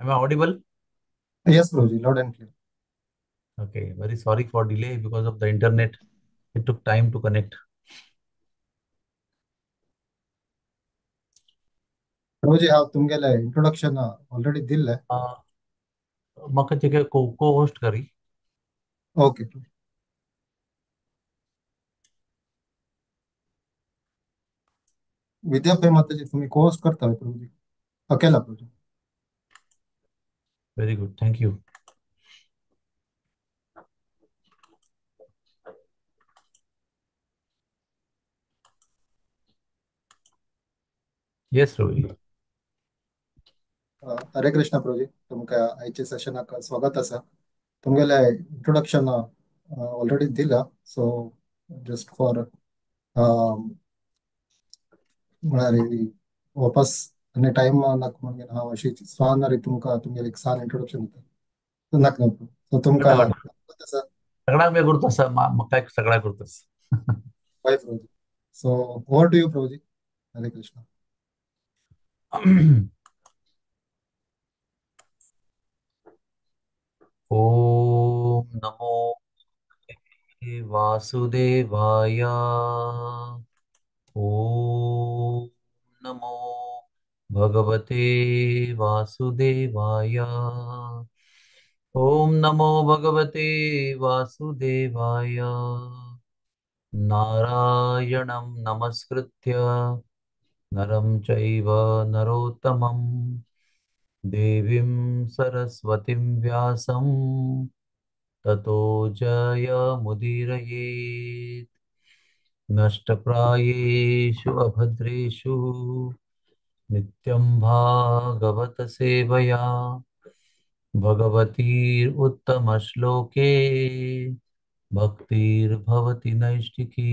Am I audible? Yes, Prabhuji, loud and clear. Okay, very sorry for delay because of the internet. It took time to connect. Prabhuji, हांव तुमगेलें introduction already दिल्लें. म्हाका तुगे को host करी. Okay. विद्यापीठ माताजी तुम्ही co-host करता Prabhuji? अकेला Prabhuji. Very good, thank you. Yes Ravi. Hare Krishna Prabhuji, तुमकां आयच्या सेशनाक स्वागत आसा. तुमगेलें इंट्रोडक्शन ऑलरेडी दिला, सो जस्ट फॉर म्हळ्यार वापस आनी टायम नाका म्हणून हांव अशी सान तुमकां तुमगेलें एक सान इंट्रोडक्शन दिता. नाका न्हू, सो तुमकां स्वागत आसा. सगळ्यांक बेगीन उरता आसा, म्हाका सगळ्यांक उरता. Bye Prabhuji. So over to you Prabhuji. Hare Krishna. Om नमो वासुदेवाय. ओम नमो भगवते वासुदेवाय. ओम नमो भगवते वासुदेवाय. नारायणं नमस्कृत्य नरं चैव नरोत्तमं देवीं सरस्वतीं व्यासं ततो जयमुदीरयेत्. नष्टप्रायेषु अभद्रेषु नित्यं भागवत सेवया भगवतीरुत्तमश्लोके भक्तिर्भवति नैष्ठिकी.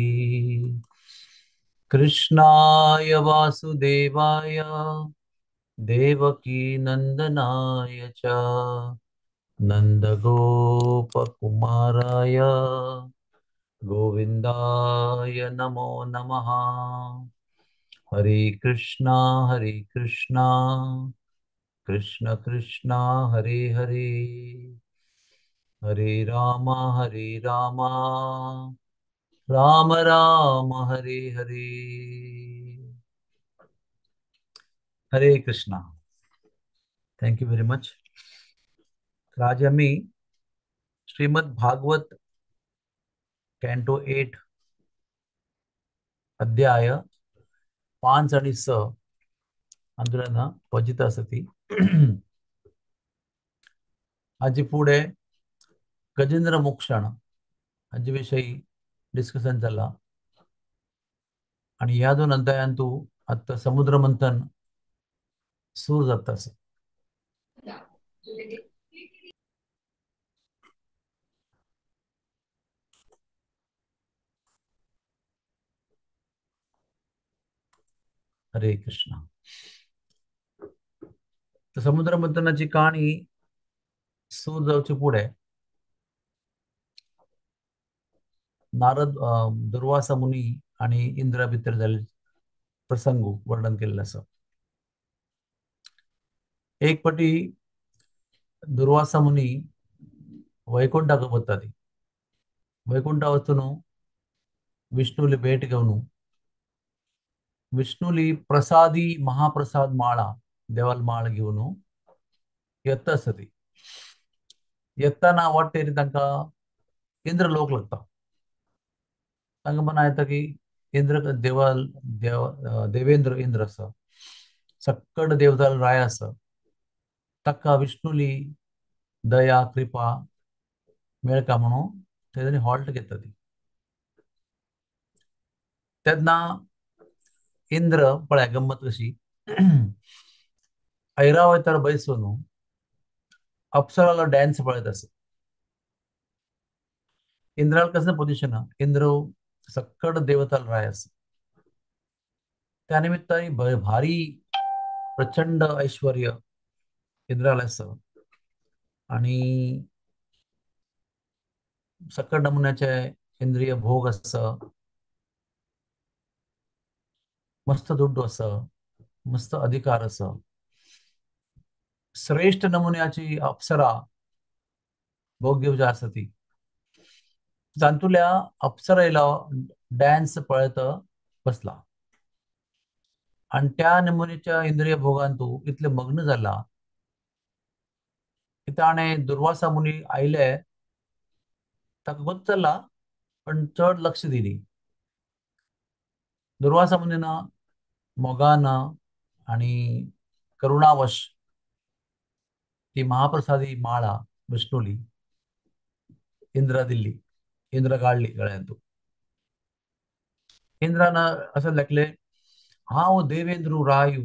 कृष्णाय वासुदेवाय देवकी नंदनाय च नंदगोपकुमाराय गोविंदाय नमो नमः. हरे कृष्णा हरे कृष्णा कृष्ण कृष्णा हरे हरे, हरे राम हरे Ram Ram Ram Hare Hare. Hare Krishna. Thank you very much. तर आज आम्ही श्रीमद भागवत कॅन्टो 8 अध्याय 5 आणि 6 आंदोलन पजित आसा. हाजे फुडें गजेंद्र मोक्षण हाजे विशयी डिस्कशन जाला आणि ह्या दोन अध्यायांतू आतां समुद्र मंथन सुरू जाता आसा. हरे कृष्णा. तर समुद्र मंथनाची कहाणी सुरू जावचे फुडें नारद दुर्वासा मुनी आणि इंद्रा भितर जाल्ले प्रसंग वर्णन केल्ले आसा. एक पटी दुर्वासा मुनी वैकुंठाक वता. ती वैकुंठा वचून विष्णुली भेट घेवन विष्णुली प्रसादी महाप्रसाद माळा देवाल माळ घेवन येता आसा. ती येताना वाटेर तांकां इंद्र लोक लागता. तांकां मना येता की इंद्र देवाल देव देवेंद्र इंद्र आसा, सक्कड देवताल राय आसा, ताका विष्णुली दया कृपा मेळका म्हणून तेणी हॉल्ट घेता. ती तेन्ना इंद्र पळय गम्मत कशी ऐरावतार बैसून अप्सरालो डॅन्स पळयत आसा. इंद्राल कसलें पोजिशन, इंद्र सक्कड देवताल राय आसा, त्या निमित्तान भारी प्रचंड ऐश्वर्य इंद्राल आसा आणि सकट नमुन्याचे इंद्रिय भोग आसा, मस्त दुड्डू आसा, मस्त अधिकार आसा. श्रेष्ठ नमुन्याची अप्सरा भोग घेवची आसा ती तातूंतल्या अप्सरेलो डान्स पळयत बसला आनी त्या नमुन्याच्या इंद्रिय भोगान तूं इतले मग्न जाला की ताणें दुर्वासा मुनी आयले ताका गोत चल्ला पण चड लक्ष दिली. दुर्वासा मुनीन मोगान आनी करुणावश ती महाप्रसादी माळा विष्णुली इंद्रा दिल्ली, इंद्र काडली गळ्यांतू. इंद्रान अशें लेखलें, हांव देवेंद्रू रायू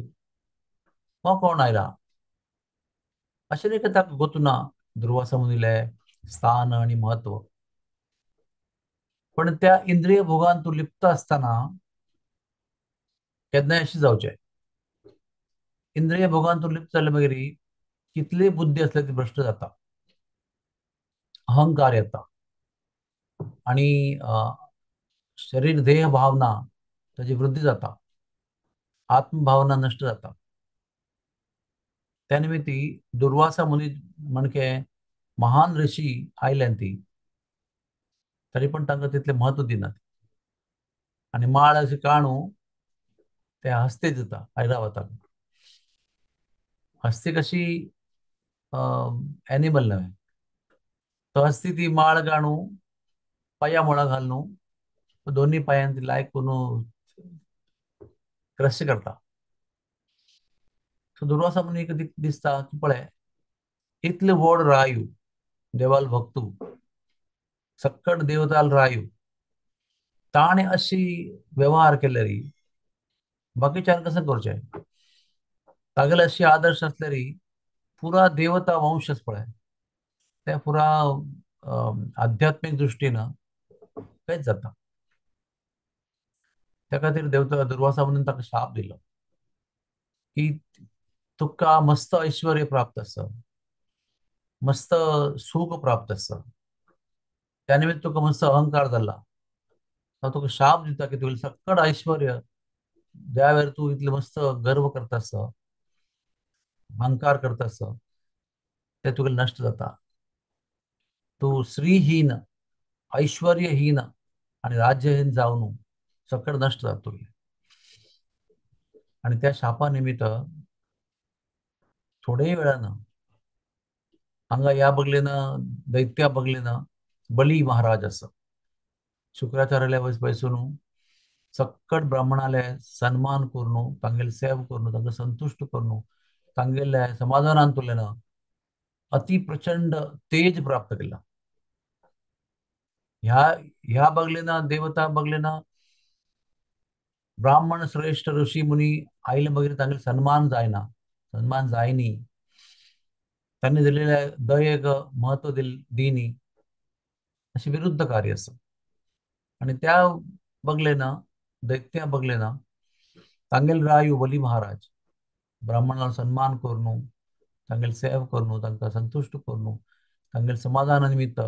हो कोण आयला अशें न्ही ताका गोतू ना दुर्वासा मुनीले स्थान आनी म्हत्व. पण त्या इंद्रिय भोगान तूं लिप्त आसतना केन्नाय अशें जावचें, इंद्रिय भोगान तूं लिप्त जालें मागीर कितली बुद्धी आसल्यार ती भ्रश्ट जाता, अहंकार येता आनी शरीर देह भावना ताजी वृद्धी जाता, आत्मभावना नश्ट जाता. त्या निमित्ती दुर्वासा मुनी म्हणके महान ऋषी आयल्यान ती तरी पण तांकां तितलें म्हत्व दिनात आनी माळ अशी काणू ते हस्ते दिता ऐरावताक. हस्ती कशी एनिमल न्हय, तो हस्ती ती माळ काणू पांया मुळा घालून दोन्ही पांयान ती लायक करून क्रश करता. सो दुर्वासा मुनीक दिसता की पळय इतले व्हड रायू देवाल भक्तू सक्कड देवताल रायू ताणें अशी वेव्हार केले री बाकीच्यान कसं करचें. तागेले अशी आदर्श आसले री पुरा देवता वंशच पळय ते पुरा आध्यात्मीक दृश्टीन कांयच जाता. त्या खातीर देवता दुर्वासा मुनीन ताका शाप दिलो की तुका मस्त ऐश्वर्य प्राप्त आसा, मस्त सुख प्राप्त आसा, त्या निमित्त तुका मस्त अहंकार जाला, हांव तुका शाप दिता की तुगेलें सक्कड ऐश्वर्य ज्या वेळार तूं इतले मस्त गर्व करता आसा, अहंकार करता आसा, ते तुगेलें नश्ट जाता. तूं श्रीहीन ऐश्वर्यहीन आनी राज्यहीन जावन सक्कड नश्ट जाता तुगेलें. आनी त्या शापा निमित्त थोडे वेळान हांगा ह्या बगलेन दैत्या बगलेन बली महाराज आसा शुक्राचार्याले वयसून सक्कड ब्राह्मणाले सन्मान करून तांगेले सेवा करून तांकां संतुश्ट करून तांगेले समाधानान तुलेन अति प्रचंड तेज प्राप्त केला. ह्या ह्या बगलेन देवता बगलेन ब्राह्मण श्रेष्ठ ऋषी मुनी आयले मागीर तांगेले सन्मान जायना, सन्मान जायनी, त्यांनी दिलेल्या दयेक महत्व दिनी अशी विरुद्ध कार्य आसा. आनी त्या बगलेन दैत्या बगलेन तांगेले रायू बली महाराज ब्राह्मणाला सन्मान करून तांगेले सेवा करून तांकां संतुश्ट करून तांगेले समाधाना निमित्त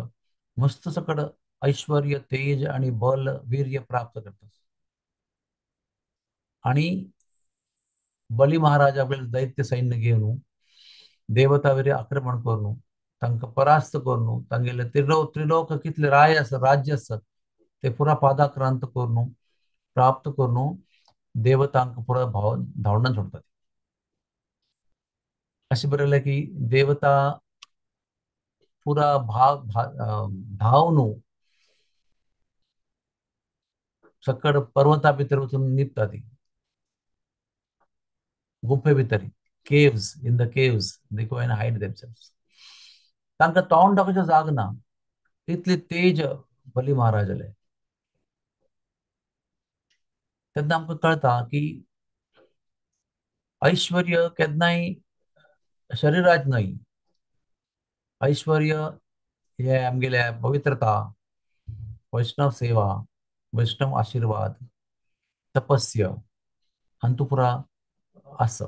मस्त सकड ऐश्वर्य तेज आनी बल वीर्य प्राप्त करता. आनी बली महाराज आपले दैत्य सैन्य घेवन देवतावेर आक्रमण करून तांकां परास्त करून तांगेले त्रिलोक कितले राय आसा राज्य आसा ते पुरा पादाक्रांत करून प्राप्त करून देवतांक पुरा भाव धांवडावन सोडतात. अशें बरयलें की देवता पुरा भाव धांवन सकड पर्वता भितर वचून निपता ती गुफे भितर, caves, in the caves they go and hide themselves. तांकां तोंड दाखोवचें जाग ना इतली तेज बली महाराजाले. तेन्ना आमकां कळटा की ऐश्वर्य केन्नाय शरीराच न्हय, ऐश्वर्य हे आमगेले पवित्रता, वैष्णव सेवा, वैष्णव आशिर्वाद, तपस्य हांतू पुरा आसा.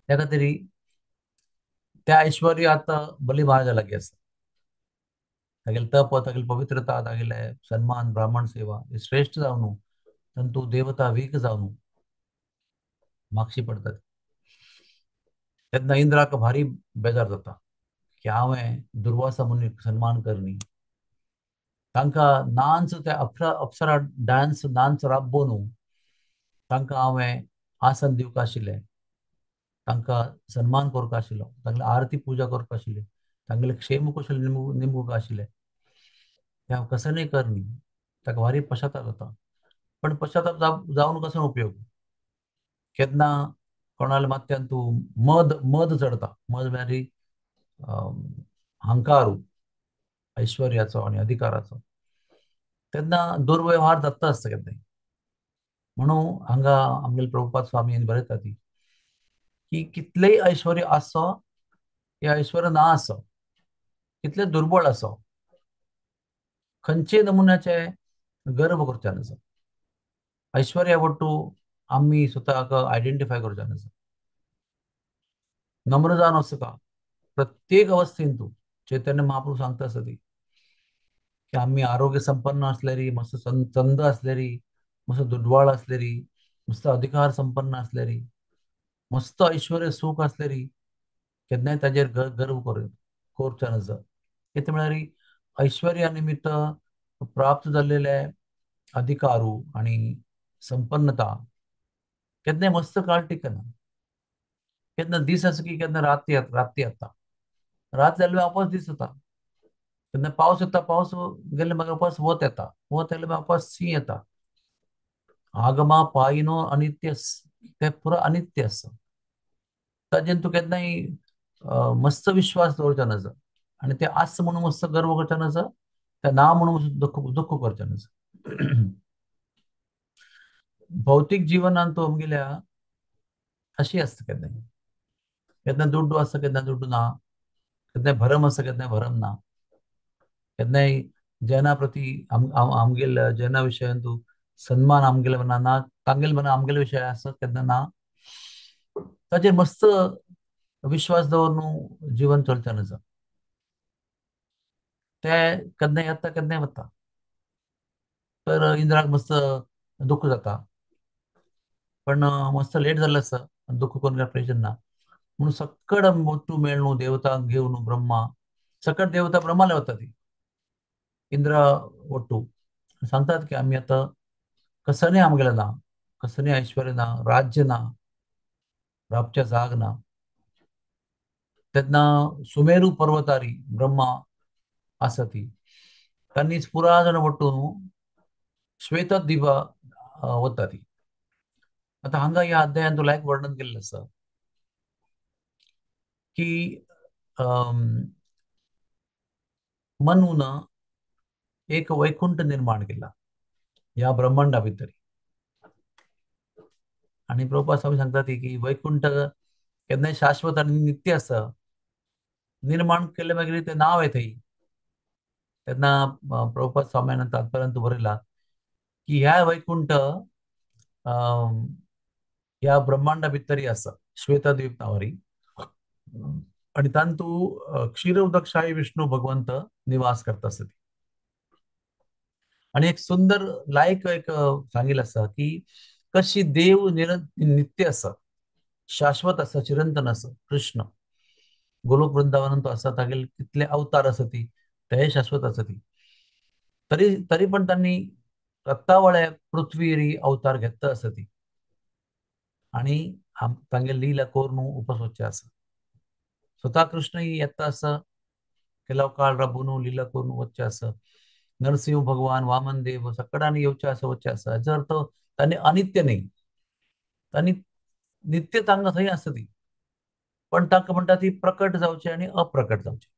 त्या खातीर त्या ऐश्वर्य आतां बली महाराजा लागीं आसा. तागेलें तप, तागेली पवित्रता, तागेले सन्मान, ब्राह्मण सेवा हे श्रेश्ठ जावन तांतू देवता वीक जावन मागशी पडतात. तेन्ना इंद्राक भारी बेजार जाता की हांवें दुर्वासा मुनीक सन्मान करनी, तांकां नाच ते अप्सरा डांस नाच राबोवन तांकां हांवें आसन दिवंक आशिल्लें, तांकां सन्मान करपाक आशिल्लो, तांगेली आरती पुजा करपाक आशिल्ली, तांगेले क्षेम कुशल निमूक आशिल्लें, तें हांव कसनय करनी. ताका भारी पश्चाताप जाता. पण पश्चाताप जावन कसो उपयोग? केन्ना कोणाल्या माथ्यान तूं मद मद चडता, मद म्हळ्यार अहंकारू ऐश्वर्याचो आनी अधिकाराचो, तेन्ना दुर्व्यवहार जाता आसता केन्नाय. म्हणून हांगा आमगेले प्रभुपाद स्वामी हांणी बरयता ती की कितलेय ऐश्वर्य आसो या ऐश्वर्य ना आसो, कितले दुर्बळ आसो, खंयचे नमुन्याचे गर्व करचे न्हय. ऐश्वर्या वट्टू आमी स्वताक आयडेंटिफाय करचे न्हय. नम्र जावन वचका प्रत्येक अवस्थेन. तूं चैतन्य महाप्रभू सांगता आसा ती की आमी आरोग्य संपन्न आसल्यारी, मस्त चंद आसल्यारी, मस्त दुडवाळ आसल्यारी, मस्त अधिकार संपन्न आसल्यारी, मस्त ऐश्वर्य सुख आसल्यारी केन्नाय ताजेर गर्व करचे नज. कितें म्हळ्यार ऐश्वर्या निमित्त प्राप्त जाल्लेले अधिकारू आनी संपन्नता केन्नाय मस्त काळ टिकना. केन्ना दीस आसा की केन्ना राती राती येता, रात जाल्यार वापस दीस येता, केन्ना पावस येता, पावस गेले मागीर वापस वत येता, वत येयले मागीर वापस शीं येता. आगमा पायिनो अनित्य, ते पुरो अनित्य आसा. ताजेन तूं केन्नाय मस्त विश्वास दवरचो नज आनी ते आस म्हणून मस्त गर्व करचो नज, ते ना म्हणून दुःख दुःख करचें नज. भौतीक जिवनान तूं आमगेल्या अशी आसता केन्नाय, केन्ना दुड्डू आसता, केन्ना दुड्डू ना, केन्नाय भरम आसता, केन्नाय भरम ना, केन्नाय जना प्रती आमगेल जना विशयान तूं सन्मान आमगेले मना ना, तांगेले मना आमगेले विशय आसा केन्ना ना. ताजेर मस्त विश्वास दवरून जिवन चलचें नज. ते केन्नाय येता केन्नाय वता. तर इंद्राक मस्त दुःख जाता, पण मस्त लेट जाल्लें आसा, दुःख करून काय प्रयोजन ना. म्हणून सक्कड मोटू मेळ्ळू देवतांक घेवन ब्रह्मा, सकट देवता ब्रह्माले वता ती इंद्रा वट्टू सांगतात की आमी आतां कसने आमगेलें ना, कसने ऐश्वर्य ना, राज्य ना, राबच्या जाग ना. तेन्ना सुमेरू पर्वतारी ब्रह्मा आसा ती तांणी पुरा जाण वट्टू न्हू श्वेतद्वीपा वता ती. आतां हांगा ह्या अध्यायान तुला एक वर्णन केल्लें आसा की मनून एक वैकुंठ निर्माण केला ह्या ब्रह्मांडा भितर. आनी प्रभुपाद स्वामी सांगता ती की वैकुंठ केन्नाय शाश्वत आनी नित्य आसा. निर्माण केले मागीर तें नांव येता. तेन्ना प्रभुपाद स्वाम्यान तात्पर्यांत बरयला की ह्या वैकुंठ ह्या ब्रह्मांडा भितरी आसा श्वेतद्वीप नांवारी, आनी तांतू क्षीरोदकशाही विष्णू भगवंत निवास करता आसा. आनी एक सुंदर लायक एक सांगिल्लें आसा की कशी देव नित्य आसा, शाश्वत आसा, चिरंतन आसा. कृष्ण गोलोक वृंदावनांत तो आसा, तागेले कितले अवतार आसा ती तेय शाश्वत आसा ती. तरी तरी पण तांणी रत्तावळे पृथ्वीरी अवतार घेतला आसा ती आनी तांगेले लीला करून उपसोचे आसा. स्वता कृष्ण येता आसा, केलाव काळ राबून लीला करून वच्चे आसा. नरसिंह भगवान, वामन देव सकडांनी येवचे आसा, वच्चे आसा. हाचो अर्थ तांणी अनित्य न्ही, तांणी नित्य तांकां थंय आसा ती, पण तांकां म्हणटा ती प्रकट जावची आनी अप्रकट जावची.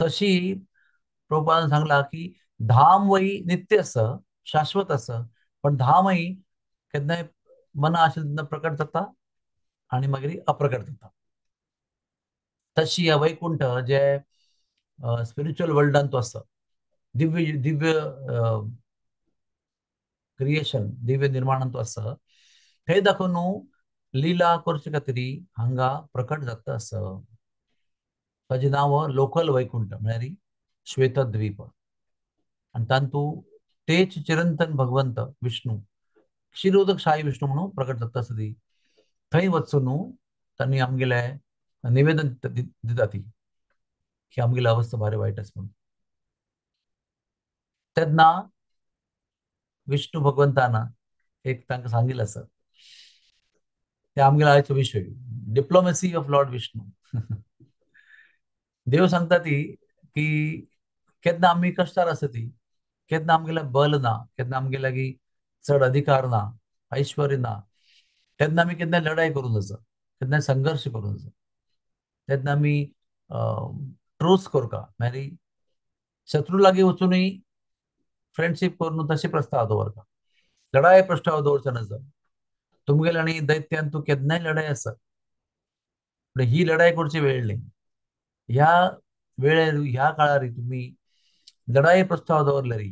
तशी प्रभुपादान सांगला की धाम वही नित्य आसा, शाश्वत आसा, पण धामही केन्नाय मना आशिल्लें तेन्ना प्रकट जाता आनी मागीर अप्रकट जाता. तशी ह्या वैकुंठ जे स्पिरिच्युअल वर्ल्डान तो आसा, दिव्य दिव्य क्रिएशन, दिव्य निर्माणान तो आसा, थंय दाखोवन न्हू लीला करचे खातीर हांगा प्रकट जाता आसा. ताजें नांव लोकल वैकुंठ म्हळ्यार श्वेतद्वीप. आनी तातूंत तेच चिरंतन भगवंत विष्णू, क्षीरोदक शाही विष्णू म्हणून प्रकट जाता आसा ती. थंय वचून न्हू तांणी आमगेले निवेदन दिता ती की आमगेली अवस्था भारी वायट आसा म्हणून. तेन्ना विष्णू भगवंतान एक तांकां सांगिल्लें आसा, ते आमगेलो आयचो विशय, डिप्लोमसी ऑफ लॉर्ड विष्णू. देव सांगता ती की केन्ना आमी कश्टार आसा ती, केन्ना आमगेले बल ना, केन्ना आमगे लागीं चड अधिकार ना, ऐश्वर्य ना, तेन्ना आमी केन्ना लढाई करूं नजो, केन्ना संघर्श करूं नजो, तेन्ना आमी ट्रूस करका, मागीर शत्रू लागीं वचूनय फ्रेंडशीप करून तशें प्रस्ताव दवरता, लढाय प्रस्ताव दवरचो नजो. तुमगेले आनी दैत्यान तूं केन्नाय लढाय आसा, पूण ही लढाय करची वेळ न्ही. ह्या वेळेर ह्या काळार तुमी लढाये प्रस्ताव दवरल्यार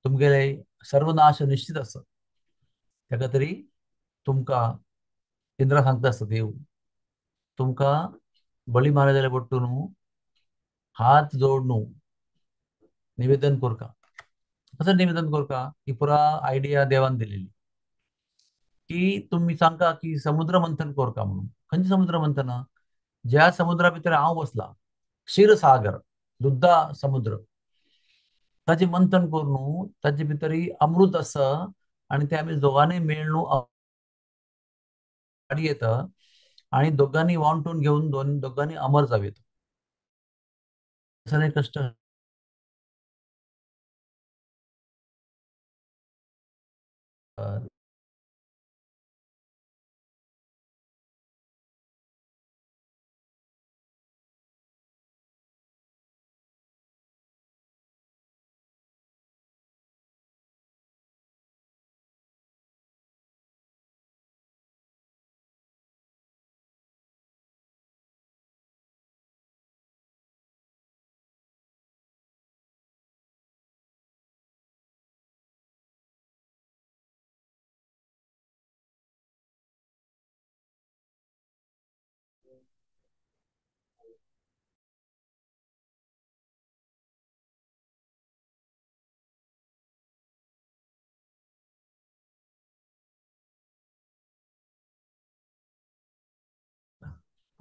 तुमगेले सर्वनाश निश्चित आसा. ताका तरी तुमकां इंद्रा सांगता आसता देव, तुमकां बळी महाराजाले पडटू न्हू हात जोड न्हू निवेदन करका. कसं निवेदन करका ही पुरा आयडिया देवान दिलेली की तुमी सांगका की समुद्र मंथन करका म्हणून. खंयचें समुद्र मंथन? ज्या समुद्रा भितर हांव बसला, क्षीरसागर दुग्धा समुद्र, ताचें मंथन करून ताचे भितर अमृत आसा आनी ते आमी दोगांनी मेळ्ळू येता आनी दोगांनी वांटून घेवन दोगांनी अमर जावं येता. कश्ट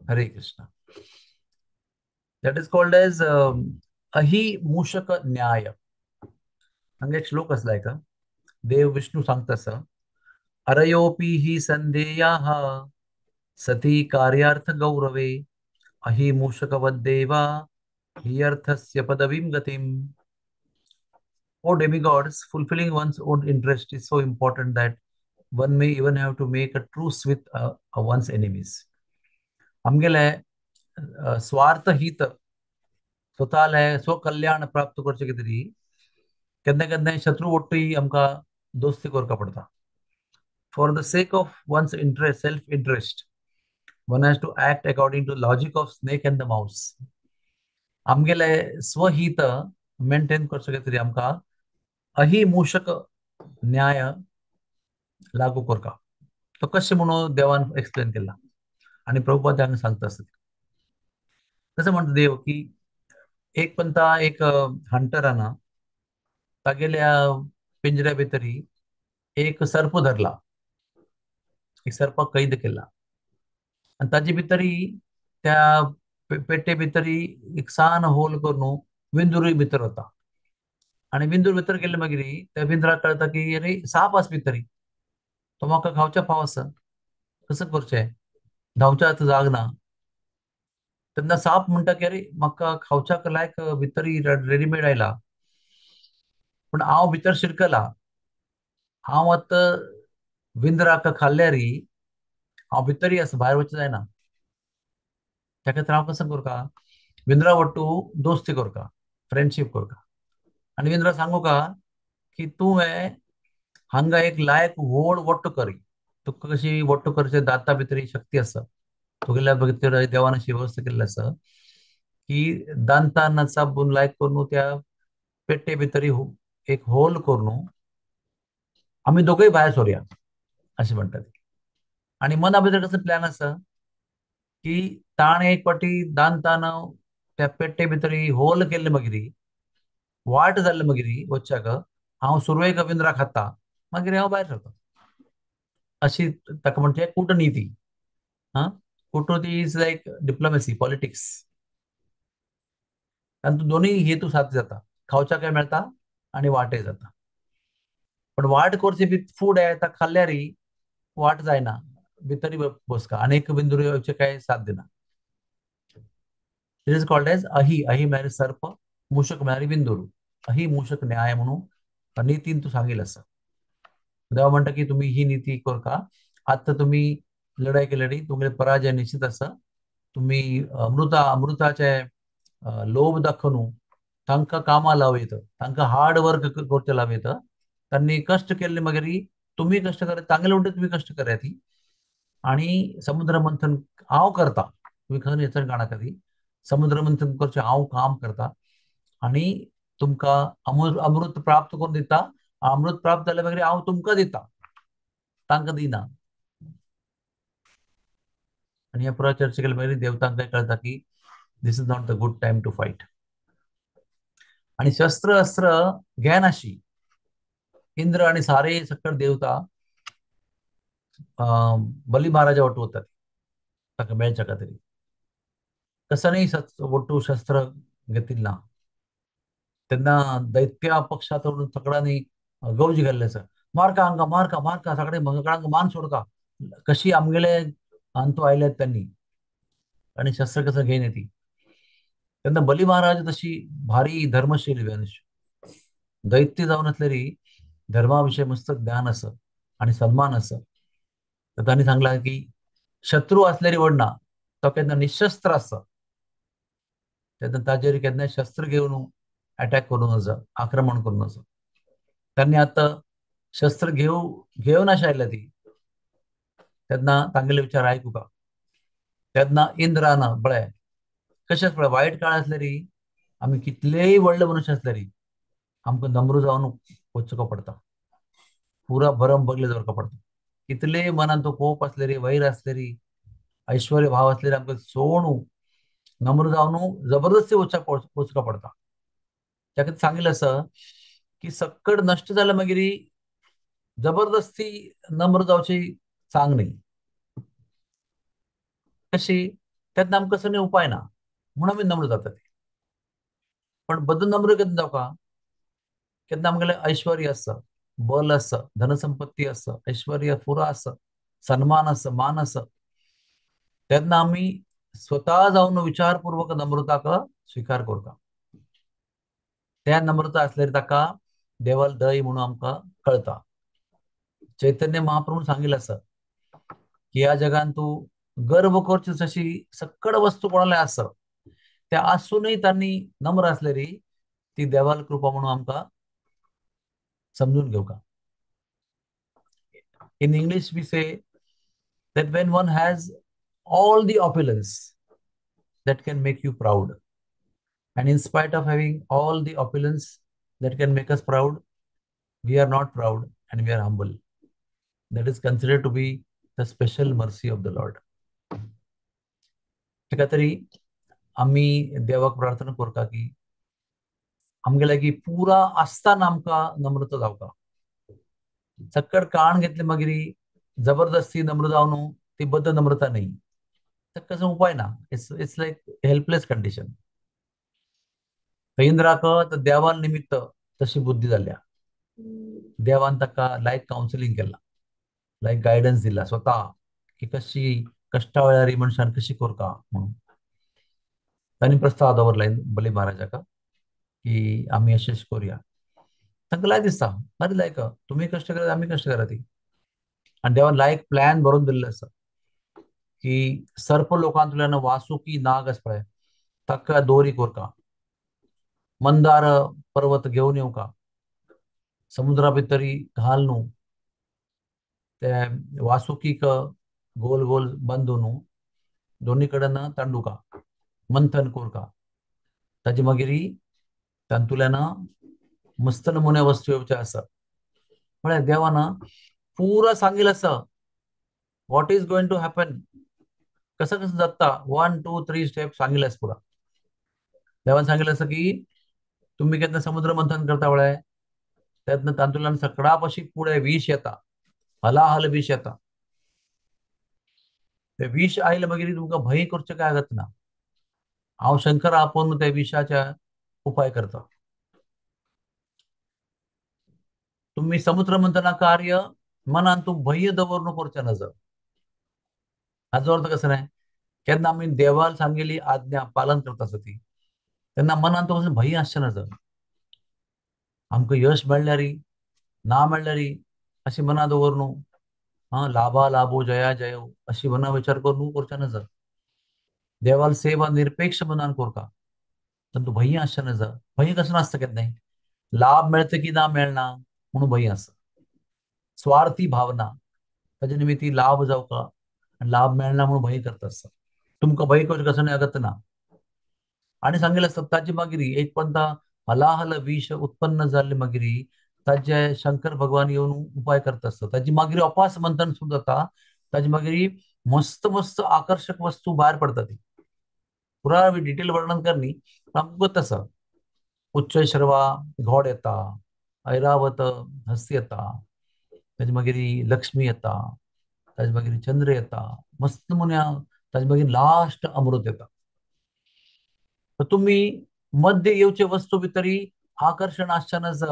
Hare Krishna. That is called as Ahi Mushaka Nyaya. हांगा एक श्लोक आसला का देव विष्णू सांगता आसा, अरयोपी हि संदेयाः सती कार्यार्थ गौरवे अहि मूषकवद्देवा हि अर्थस्य पदवीं गतिम्. O demigods, fulfilling one's own interest is so important that one may even have to make a truce with one's enemies. आमगेले स्वार्थहित स्वताले स्वकल्याण प्राप्त करचे खातीर केन्ना केन्ना शत्रू वट्टूय आमकां दोस्ती करपा पडटा. For the sake of one's interest, self interest, one has to act according to logic of snake and the mouse. आमगेले स्वहित मेंटेन करचे खातीर आमकां अहिमूषक न्याय लागू करता. तो कशें म्हणून देवान एक्सप्लेन केला आनी प्रभुपाद हांगा सांगता आसता. तशें म्हणटा देव की एक पंता एक हंटरान तागेल्या पिंजऱ्या भितरी एक सर्प धरला, एक सर्पाक कैद केला आनी ताजे भितरी त्या पेटे भितरी एक सान होल करून विंदुरूय भितर वता आनी विंदूर भितर गेले मागीर त्या विंदराक कळटा की अरे साप आसा भितरी, तो म्हाका खावच्या फाव आसा, कसो करचें, धांवच्या आतां जाग ना. तेन्ना साप म्हणटा की अरे म्हाका खावच्याक लायक भितरी रेडीमेड आयला, पूण हांव भितर शिरकला, हांव आतां विंदराक खाल्ल्यार हांव भितरी आसा, भायर वचूं जायना. ताका खातीर हांव कसो करता, विंदरा वट्टू दोस्ती करता, फ्रेंडशीप करता आनी विंदरा सांगू का की तुवें हांगा एक लायक व्हड वट्टू करी, तुका कशी वट्टू करचे दांता भितर शक्ती आसा, तुगेल्या भितर देवान अशी वेवस्था केल्ली आसा की दांतान चाबून लायक करून त्या पेट्टे भितर एक होल करून आमी दोगूय भायर सोरया अशें म्हणटात. आनी मना भितर कसो प्लॅन आसा की ताणें एक फावटी दांतान त्या पेट्टे भितर होल केल्ले मागीर वाट जाल्ले मागीर वच्चाक हांव सुरवेक विंदरा खाता, मागीर हांव भायर सरता, अशी ताका म्हणचे कूटनीती. हा, कूटनीती is like diplomacy, politics. तांतूत दोनूय हेतू साध्य जाता, खावच्या काय मेळटा आनी वाटय जाता. पण वाट करची फूड आहे ता खाल्ल्यार वाट जायना, भितरी बसका अनेक बिंदू येवचे काय साथ दिना. It is called as अहि. अहि म्हळ्यार सर्प, मूषक म्हळ्यार बिंदुरू. अहि मूषक न्याय म्हणून नीतीन तूं सांगील आसा. देवा म्हणटा की तुमी ही नीती करका, आतां तुमी लढाई केली तुमगे पराजय निश्चित आसा. तुमी अमृताचे लोभ दाखोवन तांकां कामां लावयत, तांकां हार्ड वर्क करचें लावयत. तांणी कश्ट केल्ले मागीर तुमी कश्ट करात, तांगेले म्हणटा तुमी कश्ट करात आनी समुद्र मंथन हांव करता, तुमी खंय येचन काणाका ती समुद्र मंथन करचें हांव काम करता आनी तुमकां अमृत प्राप्त करून दिता. अमृत प्राप्त जाल्यार मागीर हांव तुमकां दिता, तांकां दिना. आनी ह्या पुराय चर्चा केल्या मागीर देवतांक कळटा की this is not the good time to fight. आनी शस्त्र अस्त्र घेनाशी इंद्र आनी सारे सकळ देवता बली महाराजा वट्टू वतात ताका मेळच्या खातीर. कसनय वट्टू शस्त्र घेतिल्लें ना. तेन्ना दैत्या पक्षात सगळ्यांनी गौज घाल्ले आसा, मारका हांकां, मारका मारका, सगळे सगळ्यांक मान सोडका, कशी आमगेले अंतू आयल्यात त्यांनी आनी शस्त्र कसं घेयन ती. तेन्ना बली महाराज तशी भारी धर्मशील मनुष्य, दैत्य जावन आसलेरी धर्मा विशय मस्त ज्ञान आसा आनी सन्मान आसा. तर तांणी सांगला की शत्रू आसलेरी व्हडना, तो केन्ना निशस्त्र आसा, तेन्ना ताजेर केन्ना शस्त्र घेवन अटॅक करूं नजो, आक्रमण करूं नजो. त्यांनी आतां शस्त्र घेवन आशिल्ल्या ती तेन्ना तांगेले विचार आयकुका. तेन्ना इंद्रान पळय कशें पळय वायट काळ आसलेरी आमी कितलेय व्हडले मनुष्य आसलेरी आमकां नम्र जावन वचको पडटा, पुरा भरम बगले दवरचो पडटा. कितलेय मनान तो कोप आसलेरी, वैर आसलेरी, ऐश्वर्य भाव आसलेरी आमकां सोडून नम्र जावन जबरदस्ती वचको पडटा. ताका सांगिल्लें आसा की सक्कड नश्ट जाल्या मागीर जबरदस्ती नम्र जावची चांग न्ही. कशी तेन्ना आमकां कसो उपाय ना म्हणून आमी नम्र जातात. पण बद्द नम्र केन्ना जावका, केन्ना आमगेलें ऐश्वर्य आसा, बल आसा, धनसंपत्ती आसा, ऐश्वर्य पुरो आसा, सन्मान आसा, मान आसा, तेन्ना आमी स्वता जावन विचारपूर्वक नम्रताक स्विकार करता. त्या नम्रता आसल्यार ताका देवाल दय म्हणून आमकां कळटा. चैतन्य महाप्रभून सांगिल्लें आसा की ह्या जगान तूं गर्व करची जशी सक्कड वस्तू कोणाले आसा त्या आसूनय तांणी नम्र आसलेरी ती देवाल कृपा म्हणून आमकां समजून घेवका. In English we say that when one has all the opulence that can make you proud, and in spite of having all the opulence that can make us proud, we are not proud and we are humble. That is considered to be the special mercy of the Lord. ताका तरी आमी देवाक प्रार्थना करता की आमगे लागीं पुरा आसतना आमकां नम्रता जावका. सक्कड काण घेतले मागीर जबरदस्ती नम्र जावन ती बद्द नम्रता न्ही, ताका कसो उपाय ना. It's it's like helpless condition. इंद्राक तर देवान निमित्त तशी बुद्धी जाल्या, देवान ताका लायक कावन्सिलींग केलां, लायक गायडन्स दिला स्वता की कशी कश्टा वेळार मनशान कशी करका म्हणून. तांणी प्रस्ताव दवरला बली महाराजाक की आमी अशें करुया. तांकां लायक दिसता, बरें लायक तुमी कश्ट करात आमी कश्ट करात ती. आनी देवान लायक प्लॅन बरोवन दिल्लो आसा की सर्प लोकांतल्यान वासुकी नाग आसा पळय ताका दोरी करका, मंदार पर्वत घेवन येवका, समुद्रा भितरी घाल न्हू ते वासुकीक गोल गोल बांदून दोनी कडेन तांडुका मंथन करका, ताजे मागीर तातूंतल्यान मस्त नमुने वस्तू येवचे आसा. म्हळ्यार देवान पुरा सांगिल्लें आसा what is going to happen, कसं कसं जाता, 1 2 3 स्टेप सांगिल्लें आसा पुरा. देवान सांगिल्लें आसा की तुमी केन्ना समुद्र मंथन करता पळय तेन्ना तातूंतल्यान सगळ्या पशी पुढे विष येता, हलाहल विष येता. ते विष आयले मागीर तुमकां भंय करचें काय अगत ना. हांव शंकर आपोवन त्या विशाच्या उपाय करता. तुम्ही समुद्र मंथना कार्य मनान तूं भंय दवरून करचें नजर. हाजो अर्थ कसो न्हय, केन्ना आमी देवान सांगलेली आज्ञा पालन करता आसता ती तेन्ना मनान तो कसो भंय आसचें नजर. आमकां यश मेळ्ळ्यारी ना मेळ्ळ्यारी अशी मनां दवर न्हू, आं लाभा लाभो जया जयो अशी मना विचार करून करचें नजर. देवाल सेवा निरपेक्ष मनान करता तातूंत भंय आसचें नजर. भंय कसो नासता केन्नाय, लाभ मेळता की ना मेळना म्हणून भंय आसता. स्वार्थी भावना ताजे निमित्ती लाभ जावका आनी लाभ मेळना म्हणून भंय करता आसता. तुमकां भंय करचें कसो न्हय अगत ना. आनी सांगिल्लें आसता ताजे मागीर एक पंता हलाहल विष उत्पन्न जाल्ले मागीर ताजे शंकर भगवान येवन उपाय करता आसता. ताजी मागीर अपास मंथन सुरू जाता. ताजे मागीर मस्त मस्त आकर्शक वस्तू भायर पडटा ती. पुरा डिटेल वर्णन करनी आमकां गोत आसा. उच्चश्रवा घोड येता, ऐरावत हस्ती येता, ताजे मागीर लक्ष्मी येता, ताजे मागीर चंद्र येता, मस्त मुन्या ताजे मागीर लास्ट अमृत येता. तर तुमी मध्य येवचे वस्तू भितरी आकर्शण आसचें नज.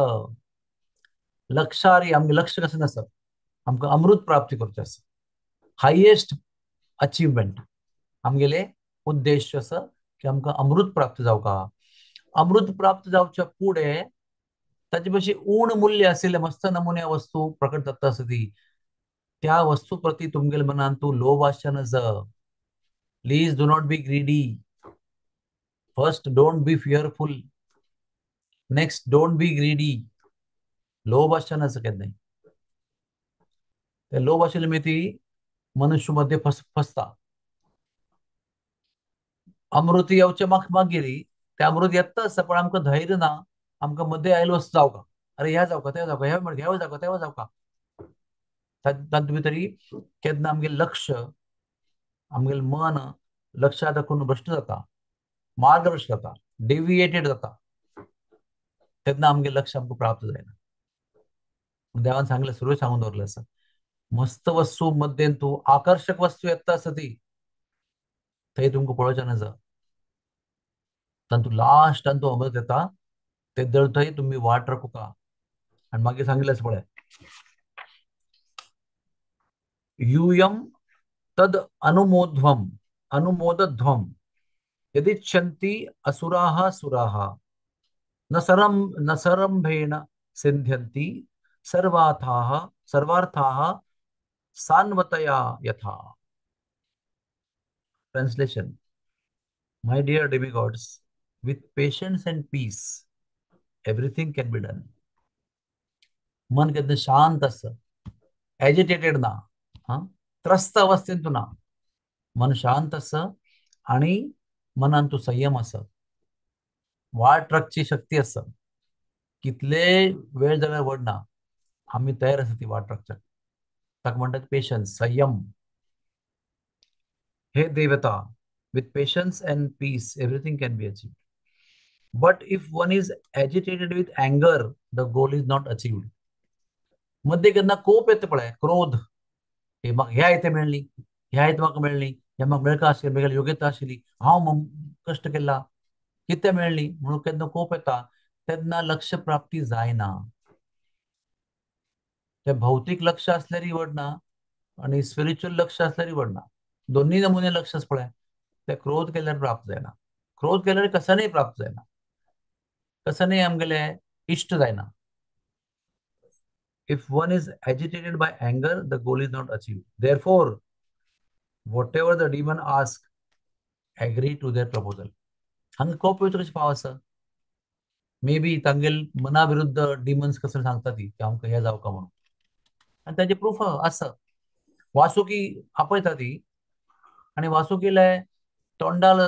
लक्षारी आमगे लक्ष कशें नासप, आमकां अमृत प्राप्ती करचें आसा. हायेस्ट अचिवमेंट आमगेले उद्देश आसा की आमकां अमृत प्राप्त जावका. अमृत प्राप्त जावच्या फुडें ताजे पशी उण मूल्य आशिल्ले मस्त नमुन्या वस्तू प्रकट जाता आसा ती त्या वस्तू प्रती तुमगेले मनान तूं लोभ आसचें नज. Please do not be greedy. First don't be fearful, next don't be greedy. लोभ आसचें नज केन्नाय. ते लोभ आशिल्ले मिती मनुष्य मध्ये फसता. अमृत येवचे मागीर ते अमृत येता आसता पण आमकां धैर्य ना, आमकां मदें आयलो वस्तू जावका, अरे ह्या जावका त्या जावका, ह्या ह्या जावका तेवा जावका. तातूंत भितरी केन्ना आमगेलें लक्ष आमगेलें मन लक्षा दाखोवन भ्रश्ट जाता, मार्गभ्रश्ट जाता, डेविएटेड जाता, तेन्ना आमगेलें लक्ष आमकां प्राप्त जायना. देवान सांगलें, सुरू सांगून दवरलें आसा, मस्त वस्तू मध्येन तूं आकर्शक वस्तू येता आसा ती थंय तुमकां पळोवचें नज. तातूंत लास्ट तातूंत अमृत येता ते दळ थंय तुमी वाट राखुका. आनी मागीर सांगिल्लें आसा पळय, यूयम तद अनुमोध्वम अनुमोदध्वम यदिच्छन्ति असुराः सुराः न सरम न सरंभेण सिद्ध्यन्ति सर्वार्थाः सर्वार्थाः सान्वतया यथा. Translation: my dear demigods, with patience and peace everything can be done. मन केन्ना शांत आसा, एजिटेटेड ना, त्रस्त अवस्थेंत ना, मन शांत आसा आनी मनान तूं संयम आसा, वाट राखची शक्ती आसा. कितले वेळ जाल्यार व्हड ना, आमी तयार आसा ती वाट राखच्याक. ताका म्हणटात पेशन्स, संयम. हे देवता, with patience and peace everything can be achieved. But if one is agitated with anger, the goal is not achieved. मध्ये केन्ना कोप येता पळय, क्रोध, हे म्हाका ह्या आयतें मेळ्ळी, ह्या आयतें म्हाका मेळ्ळी, ह्या म्हाका मेळका आशिल्ली, म्हगेली योग्यता आशिल्ली, हांव कश्ट केला, कितें मेळ्ळी म्हणून केन्ना कोप येता तेन्ना लक्ष प्राप्ती जायना. ते भौतीक लक्ष आसल्यारय व्हड ना आनी स्पिरिच्युअल लक्ष आसल्यारय व्हड ना. दोन्ही नमुने लक्ष पळय, ते क्रोध केल्यार प्राप्त जायना. क्रोध केल्यार कशानय प्राप्त जायना, कशानय आमगेले इश्ट जायना. If one is agitated by anger, the goal is not achieved. Therefore, whatever the demon ask, agree to their proposal. हांगा कोप येवचो कशें फाव आसा? मे बी तांगेल मना विरुद्ध डिमन्स कसं सांगता ती की आमकां हें जावका म्हणून, आनी ताजें प्रूफ आसा. वासुकी आपयता ती आनी वासुकीले तोंडाल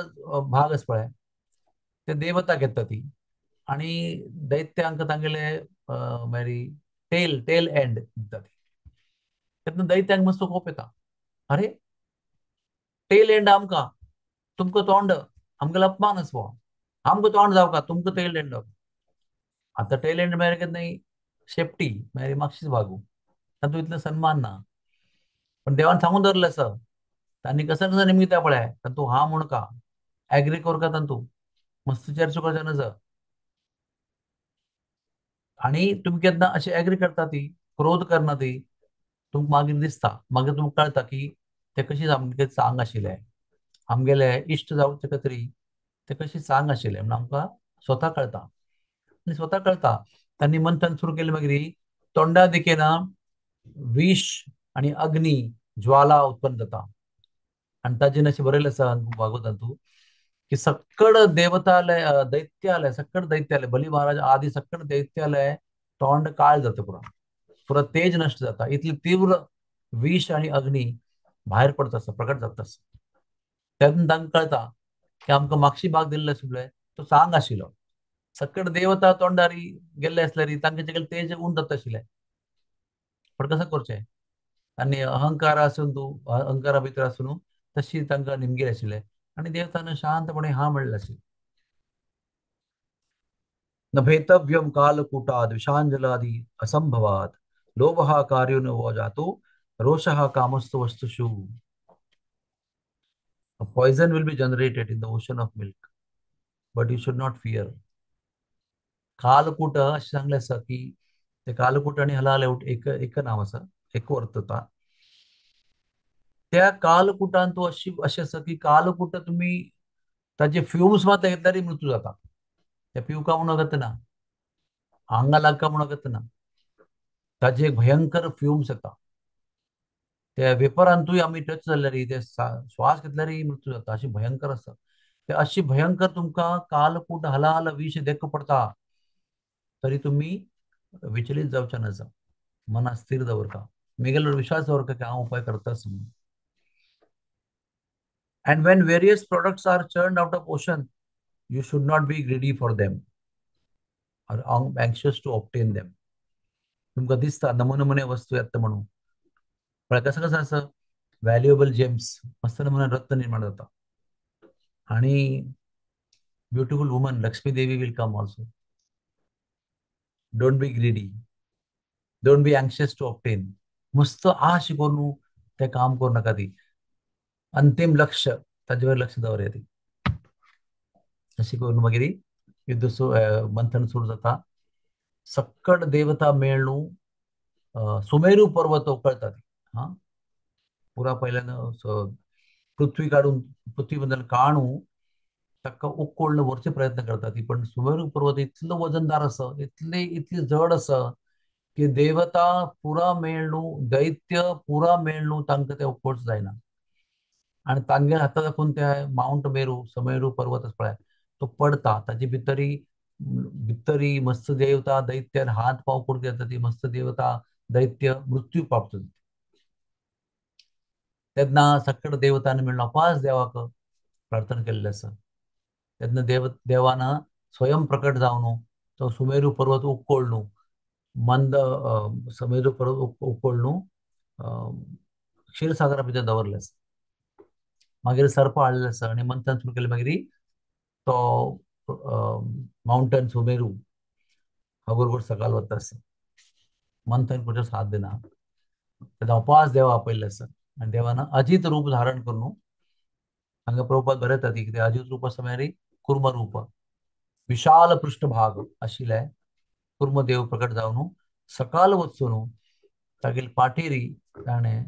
भाग आसा पळय ते देवता घेता ती आनी दैत्यांक तांगेले मागीर टेल टेल एंड दिता ती. तेन्ना दैत्यांक मस्त कोप येता, अरे टेल एंड आमकां, तुमकां तोंड, आमगेलो अपमान आसा हो, आमकां तोंड जावका, तुमकां टेल एंड जावका. आतां टेल एंड म्हळ्यार केन्नाय शेपटी म्हळ्यार मातशीच भागू, तातूंत इतलो सन्मान ना. पण देवान सांगून दवरलें आसा, तांणी कसं कसं नेमकी त्या पळय तांतू हा म्हूण का एग्री करका तांतू मस्त चर्चा करच्या नज. आणि तुमी केन्ना अशें एग्री करता ती क्रोध करना ती तुमकां मागीर दिसता, मागीर तुमकां कळटा की ते कशी आमगे चांग आशिल्ले, आमगेले इश्ट जावं तेका तरी ते कशी चांग आशिल्ले म्हणून आमकां स्वता कळटा. आनी स्वता कळटा तांणी मंथन सुरू केलें मागीर तोंडा दिकेन विष आनी अग्नी ज्वाला उत्पन्न जाता. आनी ताजेर अशें बरयलें आसा भागवतांतू की सक्कड देवतालय दैत्यालय सक्कड दैत्यालय बली महाराज आदी सक्कड दैत्यालय तोंड काळ जाता, पुरा पुरा तेज नश्ट जाता, इतली तीव्र विष आनी अग्नी भायर पडता आसता, प्रकट जाता आसता. तेन्ना तांकां कळटा की आमकां मागशी भाग दिल्लो आशिल्लो तो चांग आशिल्लो, सक्कड देवता तोंडारी गेल्ले आसल्यार तांकां तेज उण जाता आशिल्लें. पण कसं करचें आनी अहंकार आसून तूं अहंकारा भितर आसून तशी तांकां निमगेर आशिल्लें आनी देवतान शांतपणे हा म्हणलें आशिल्लें. न भेतव्यम कालकूटाद विषांजलादि असंभवात लोभः कार्यो न वो जातो रोषः कामस्तु वस्तुषु. A poison will be generated in the ocean of milk, but you should not fear. कालकूट अशें सांगलें आसा की ते कालकूट आनी हलाल एक एक नांव आसा, एक वर्तता. त्या कालकुटान तूं अशी अशें आसा की कालकूट तुमी ताजे फ्युम्स मात घेतल्यार मृत्यू जाता. ते पिवका म्हणून अगत ना, आंगा लागका म्हणून अगत ना, ताजे भयंकर फ्युम्स येता. त्या वेपरांतूय आमी टच जाल्यार ते श्वास घेतल्यार मृत्यू जाता, अशी भयंकर आसा. ते अशी भयंकर तुमकां कालकूट हलाल विष देख पडता तरी तुमी विचलित जावचे नजा, मना स्थिर दवरता, मेगेलो विश्वास दवरता की हांव उपाय करताच म्हणून. And when various products are churned out of ocean, you should not be greedy for them or anxious to obtain them. तुमकां दिसता नमुने नमुने वस्तू येता म्हणून, पण कसं कसं आसा व्हॅल्युएबल जेम्स मस्त नमुने रत्न निर्माण जाता. आणि beautiful woman Lakshmi Devi will come also. Don't be greedy, don't be anxious to obtain. मस्त आश करून ते काम करू नका. ती अंतिम लक्ष ताजेवर लक्ष दवरया ती. अशी करून मागीर युद्ध मंथन सुरू जाता. सक्कड देवता मेळ्ळू सुमेरू पर्वत उकळता ती. हा पुरा पहिल्यान पृथ्वी काडून पृथ्वी बद्दल काणू ताका उकळून व्हरचे प्रयत्न करता ती. पण सुमेरू पर्वत इतलो वजनदार आसा, इतले इतली जड आसा की देवता पुरा मेळ्ळू दैत्य पुरा मेळ्ळू तांकां ते उकळच जायना. आनी तांगेर हाता दाखोवन ते मावंट मेरू सुमेरू पर्वत आसा पळय तो पडता. ताजे भितरी भितरी मस्त देवता दैत्य हात पाव कुडके जाता ती मस्त देवता दैत्य मृत्यू प्राप्त जाता. तेन्ना सक्कड देवतांनी मेळून अपास देवाक प्रार्थना केल्लें आसा. तेन्ना देवान स्वयं प्रकट जावन तो सुमेरू पर्वत उकळ्ळू मंद सुमेरू पर्वत उकळ्ळू क्षीरसागरा भितर दवरलें आसा. मागीर सर्प हाडलें आसा आनी मंथन सुरू केलें. मागीर तो माउंटन सुमेरू हगुरगुर सकाळ वता आसा. मंथन करचो साथ दिना. तेन्ना अपास देवा आपयल्लें आसा आनी देवान अजित रूप धारण करून हांगा प्रभुपाद बरयता ती कितें अजित रूप आसा म्हळ्यार कुर्म रूप विशाल पृष्ठभाग आशिल्लें कुर्मदेव प्रकट जावन सकाळ वचून तागेले पाटेरी ताणें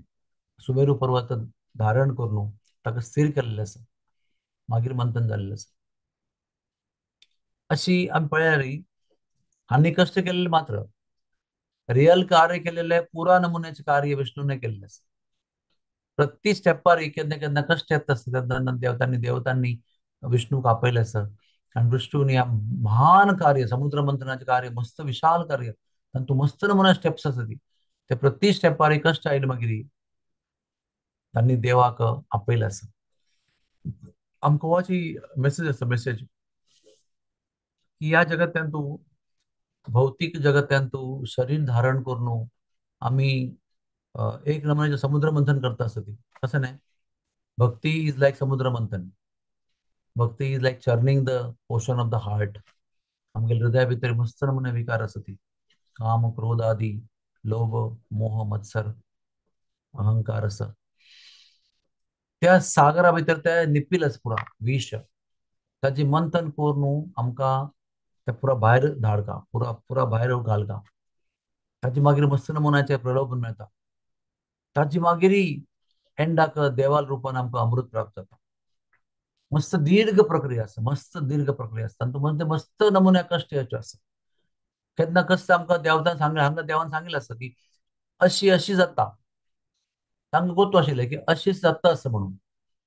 सुमेरू पर्वत धारण करून ताका स्थिर केल्लें आसा. मागीर मंथन जाल्लें आसा. अशी आमी पळयल्यार हांणी कश्ट केल्ले मात्र रियल कार्य केलेलें पुरा नमुन्याचें कार्य विष्णूने केल्लें आसा. प्रति स्टेपार केन्ना केन्ना कश्ट येता आसता तेन्ना देवतांनी देवतांनी विष्णूक आपयलें आसा. आनी विष्णून ह्या महान कार्य समुद्र मंथनाचें कार्य मस्त विशाल कार्य तातूंत मस्त नमुना स्टेप्स आसा ती ते प्रति स्टेपार कश्ट आयले मागीर तांणी देवाक आपयलें आसा. आमकां हो मेसेज आसा, मेसेज की ह्या जगत्यांतू भौतीक जगत्यांतू शरीर धारण करून आमी एक नमुन्याचें समुद्र मंथन करता आसता ती. तशें न्हय, भक्ती is like समुद्र मंथन. भक्ती is like churning the ocean of the heart. आमगेले हृदया भितर मस्त नमुने विकार आसा ती, काम क्रोध आदी लोभ मोह मत्सर अहंकार आसा. त्या सागरा भितर ते निपिल आसा पुरा विश, ताची मंथन करून आमकां ते पुरा भायर धाडका, पुरा पुरा भायर घालका. ताची मागीर मस्त नमुन्याचे प्रलोभन मेळटा. ताची मागीर एंडाक देवाल रुपान आमकां अमृत प्राप्त जाता. मस्त दीर्घ प्रक्रिया आसा, मस्त दीर्घ प्रक्रिया आसा. तातूंत म्हणजे मस्त नमुन्या कश्ट येवचे आसा. केन्ना कश्ट आमकां देवतान सांगलें, हांगा देवान सांगिल्लें आसा की अशी अशी जाता. तांकां गोत्तो आशिल्लें की अशीच जाता आसा म्हणून.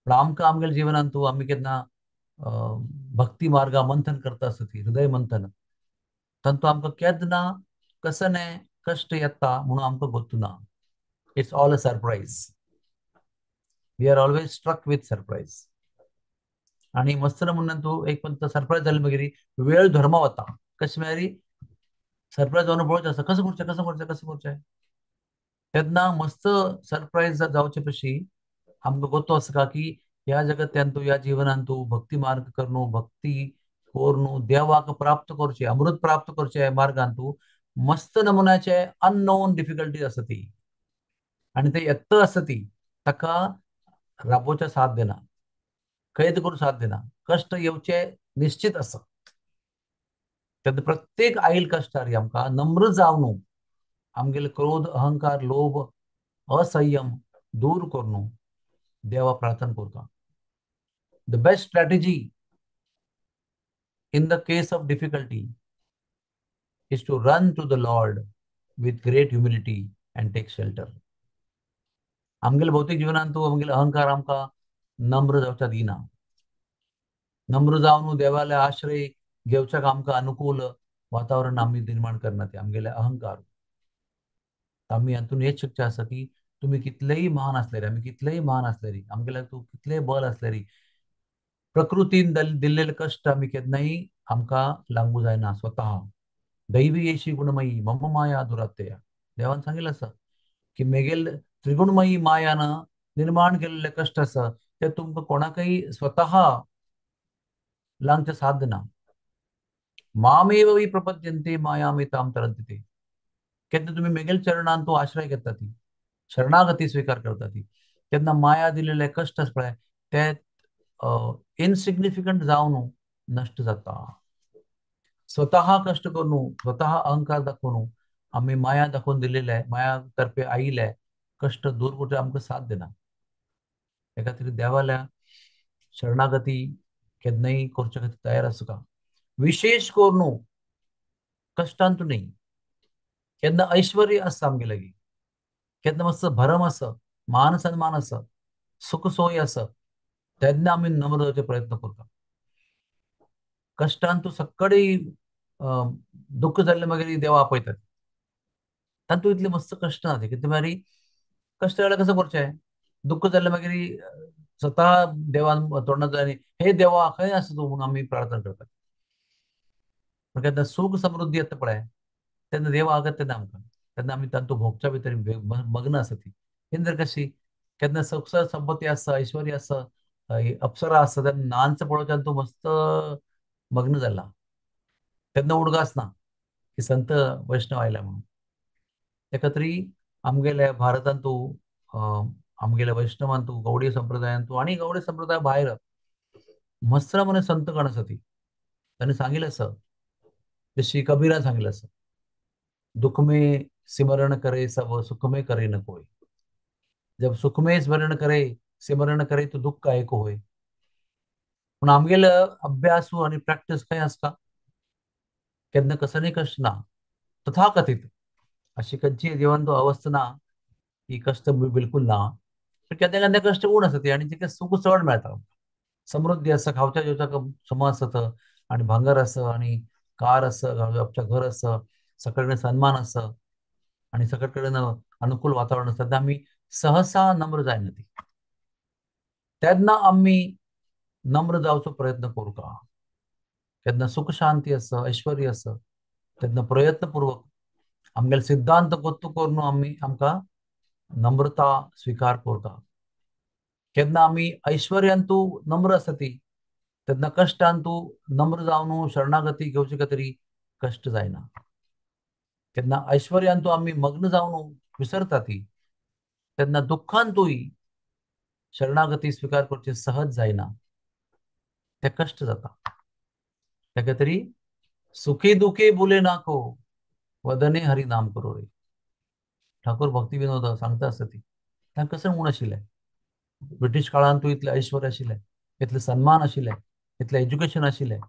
पण आमकां आमगेल्या जिवनांत तूं आमी केन्ना भक्ती मार्गा मंथन करता आसता ती हृदय मंथन, तातूंत आमकां केन्ना कसने कश्ट येता म्हणून आमकां गोत्तू ना. It's all a surprise. We are always struck with surprise. आनी मस्त म्हणून तूं एक पण सरप्रायज जालें मागीर वेळ धर्मा वता. कशें म्हळ्यार सरप्रायज जावन पळोवचें आसता, कसो करचें कसो करचें कसो करचें. तेन्ना मस्त सरप्रायज जावचे पशी आमकां गोतो आसा की ह्या जगत्यान तूं ह्या जिवनान तूं भक्ती मार्ग करून भक्ती करून देवाक प्राप्त करचें, अमृत प्राप्त करचें मार्गान तूं मस्त नमुन्याचे अननोन डिफिकल्टी आसा ती, आनी ते येत्त आसा ती ताका राबोवच्या साथ दिना, कैद करून साथ दिना. कश्ट येवचे निश्चित आसा. तेन्ना प्रत्येक आयल कश्टार आमकां नम्र जावन आमगेले क्रोध अहंकार लोभ असंयम दूर करून देवा प्रार्थना करता. The best strategy in the case of difficulty is to run to the Lord with great humility and take shelter. आमगेले भौतिक जीवनांत आमगेले अहंकार आमकां नम्र जावच्या दिना. नम्र जावन देवाले आश्रय घेवच्याक आमकां अनुकूल वातावरण आमी निर्माण करना ते आमगेले अहंकार. आमी हातून हेच शिकचें आसा की तुमी कितलेय महान आसले, आमी कितलेय महान आसले, आमगेले तूं कितलेय बल आसले, प्रकृतीन दिल्लेले कश्ट आमी केन्नाय आमकां लागू जायना स्वतः. दैवी येशी गुणमयी मम माया दुरात्यया. देवान सांगिल्लें आसा की मेगेल त्रिगुणमयी मायान निर्माण केल्ले कश्ट आसा ते तुमकां कोणाकय स्वतः लागचें साध्य ना. मामेव वै प्रपद्यन्ते मायामेतां तरन्ति ते. केन्ना तुमी मेगेल चरणान तूं आश्रय घेता ती, शरणागती स्वीकार करता ती, तेन्ना माया दिलेले कश्ट आसा पळय ते इनसिग्निफिकंट जावन नश्ट जाता. स्वतः कश्ट करून स्वतः अहंकार दाखोवन आमी माया दाखोवन दिलेले, माया तर्फे आयिल्ले कश्ट दूर करचे आमकां साथ दिना. त्या खातीर देवाल्या शरणागती केन्नाय करचे खातीर तयार आसूंक. विशेष करून कश्टांतू न्ही. केन्ना ऐश्वर्य आसता आमगे लागीं, केन्ना मस्त भरम आसा, मान सन्मान आसा, सुख सोय आसा, तेन्ना आमी नम्र जावचे प्रयत्न करता. कश्टान तूं सगळे दुःख जाल्लें मागीर देवा आपयतात. तातूंत इतले मस्त कश्ट ना ते, कितें म्हळ्यार कश्ट जाल्यार कसो करचें, दुःख जाल्लें मागीर स्वता देवान तोंडांत आनी हे देवा खंय आसा तूं म्हणून आमी प्रार्थना करतात. पण केन्ना सुख समृद्धी येता पळय तेन्ना देव आगत तेन्ना आमकां, तेन्ना आमी तातूंत भोगच्या भितर मग्न आसा ती. इंद्र कशी केन्ना सुख संपत्ती आसा, ऐश्वर्य आसा, अप्सरा आसा, तेन्ना नांच पळोवच्यान तूं मस्त मग्न जाला, तेन्ना उडगास ना की संत वैष्णव आयला म्हणून. त्या खातीर आमगेल्या भारतांतू आमगेल्या वैष्णवांतू गौडी संप्रदायांतू आनी गौडी संप्रदाय भायर मस्त म्हणे संतगण आसा ती. तांणी सांगिल्लें आसा, जशी कबीरान सांगिल्लें आसा, दुख में सिमरण करे सब सुख में करे न कोई. जब सुख में स्मरण करे सिमरण करे तो दुःख काहे को होय. पूण आमगेलो अभ्यास आनी प्रॅक्टीस खंय आसता, केन्ना कसनय कश्ट ना, तथाकथित अशी खंयची जिवन तो अवस्था ना की कश्ट बिलकुल ना. पण केन्ना केन्ना कश्ट उण आसता ती आनी तिका सुख चड मेळटा. समृद्धी आसा, खावच्या जेवच्याक समा आसता आनी भांगर आसा आनी कार आसा, आमचें घर आसा, सगळे कडेन सन्मान आसा आनी सगळे कडेन अनुकूल वातावरण आसता, तेन्ना आमी सहसा नम्र जायना ती. तेन्ना आमी नम्र जावचो प्रयत्न करूंक. केन्ना सुख शांती आसा, ऐश्वर्य आसा, तेन्ना प्रयत्नपूर्वक आमगेले सिद्धांत गोत्तू करून आमी आमकां नम्रता स्वीकार करता. केन्ना आमी ऐश्वर्यांतू नम्र आसा ती, तेन्ना कश्टांतू नम्र जावन शरणागती घेवचे खातीर कश्ट जायना. केन्ना ऐश्वर्यांतू आमी मग्न जावन विसरता ती, तेन्ना दुख्खांतूय शरणागती स्वीकार करची सहज जायना, ते कश्ट जाता. ताका तरी सुखी दुखी बोले नाको वदने हरी नाम करो रे. ठाकूर भक्ती विनोद सांगता आसता ती तांकां कशें म्हूण आशिल्लें ब्रिटीश काळान तूं इतलें ऐश्वर्य आशिल्लें, इतलें सन्मान आशिल्लें, इतलें एज्युकेशन आशिल्लें,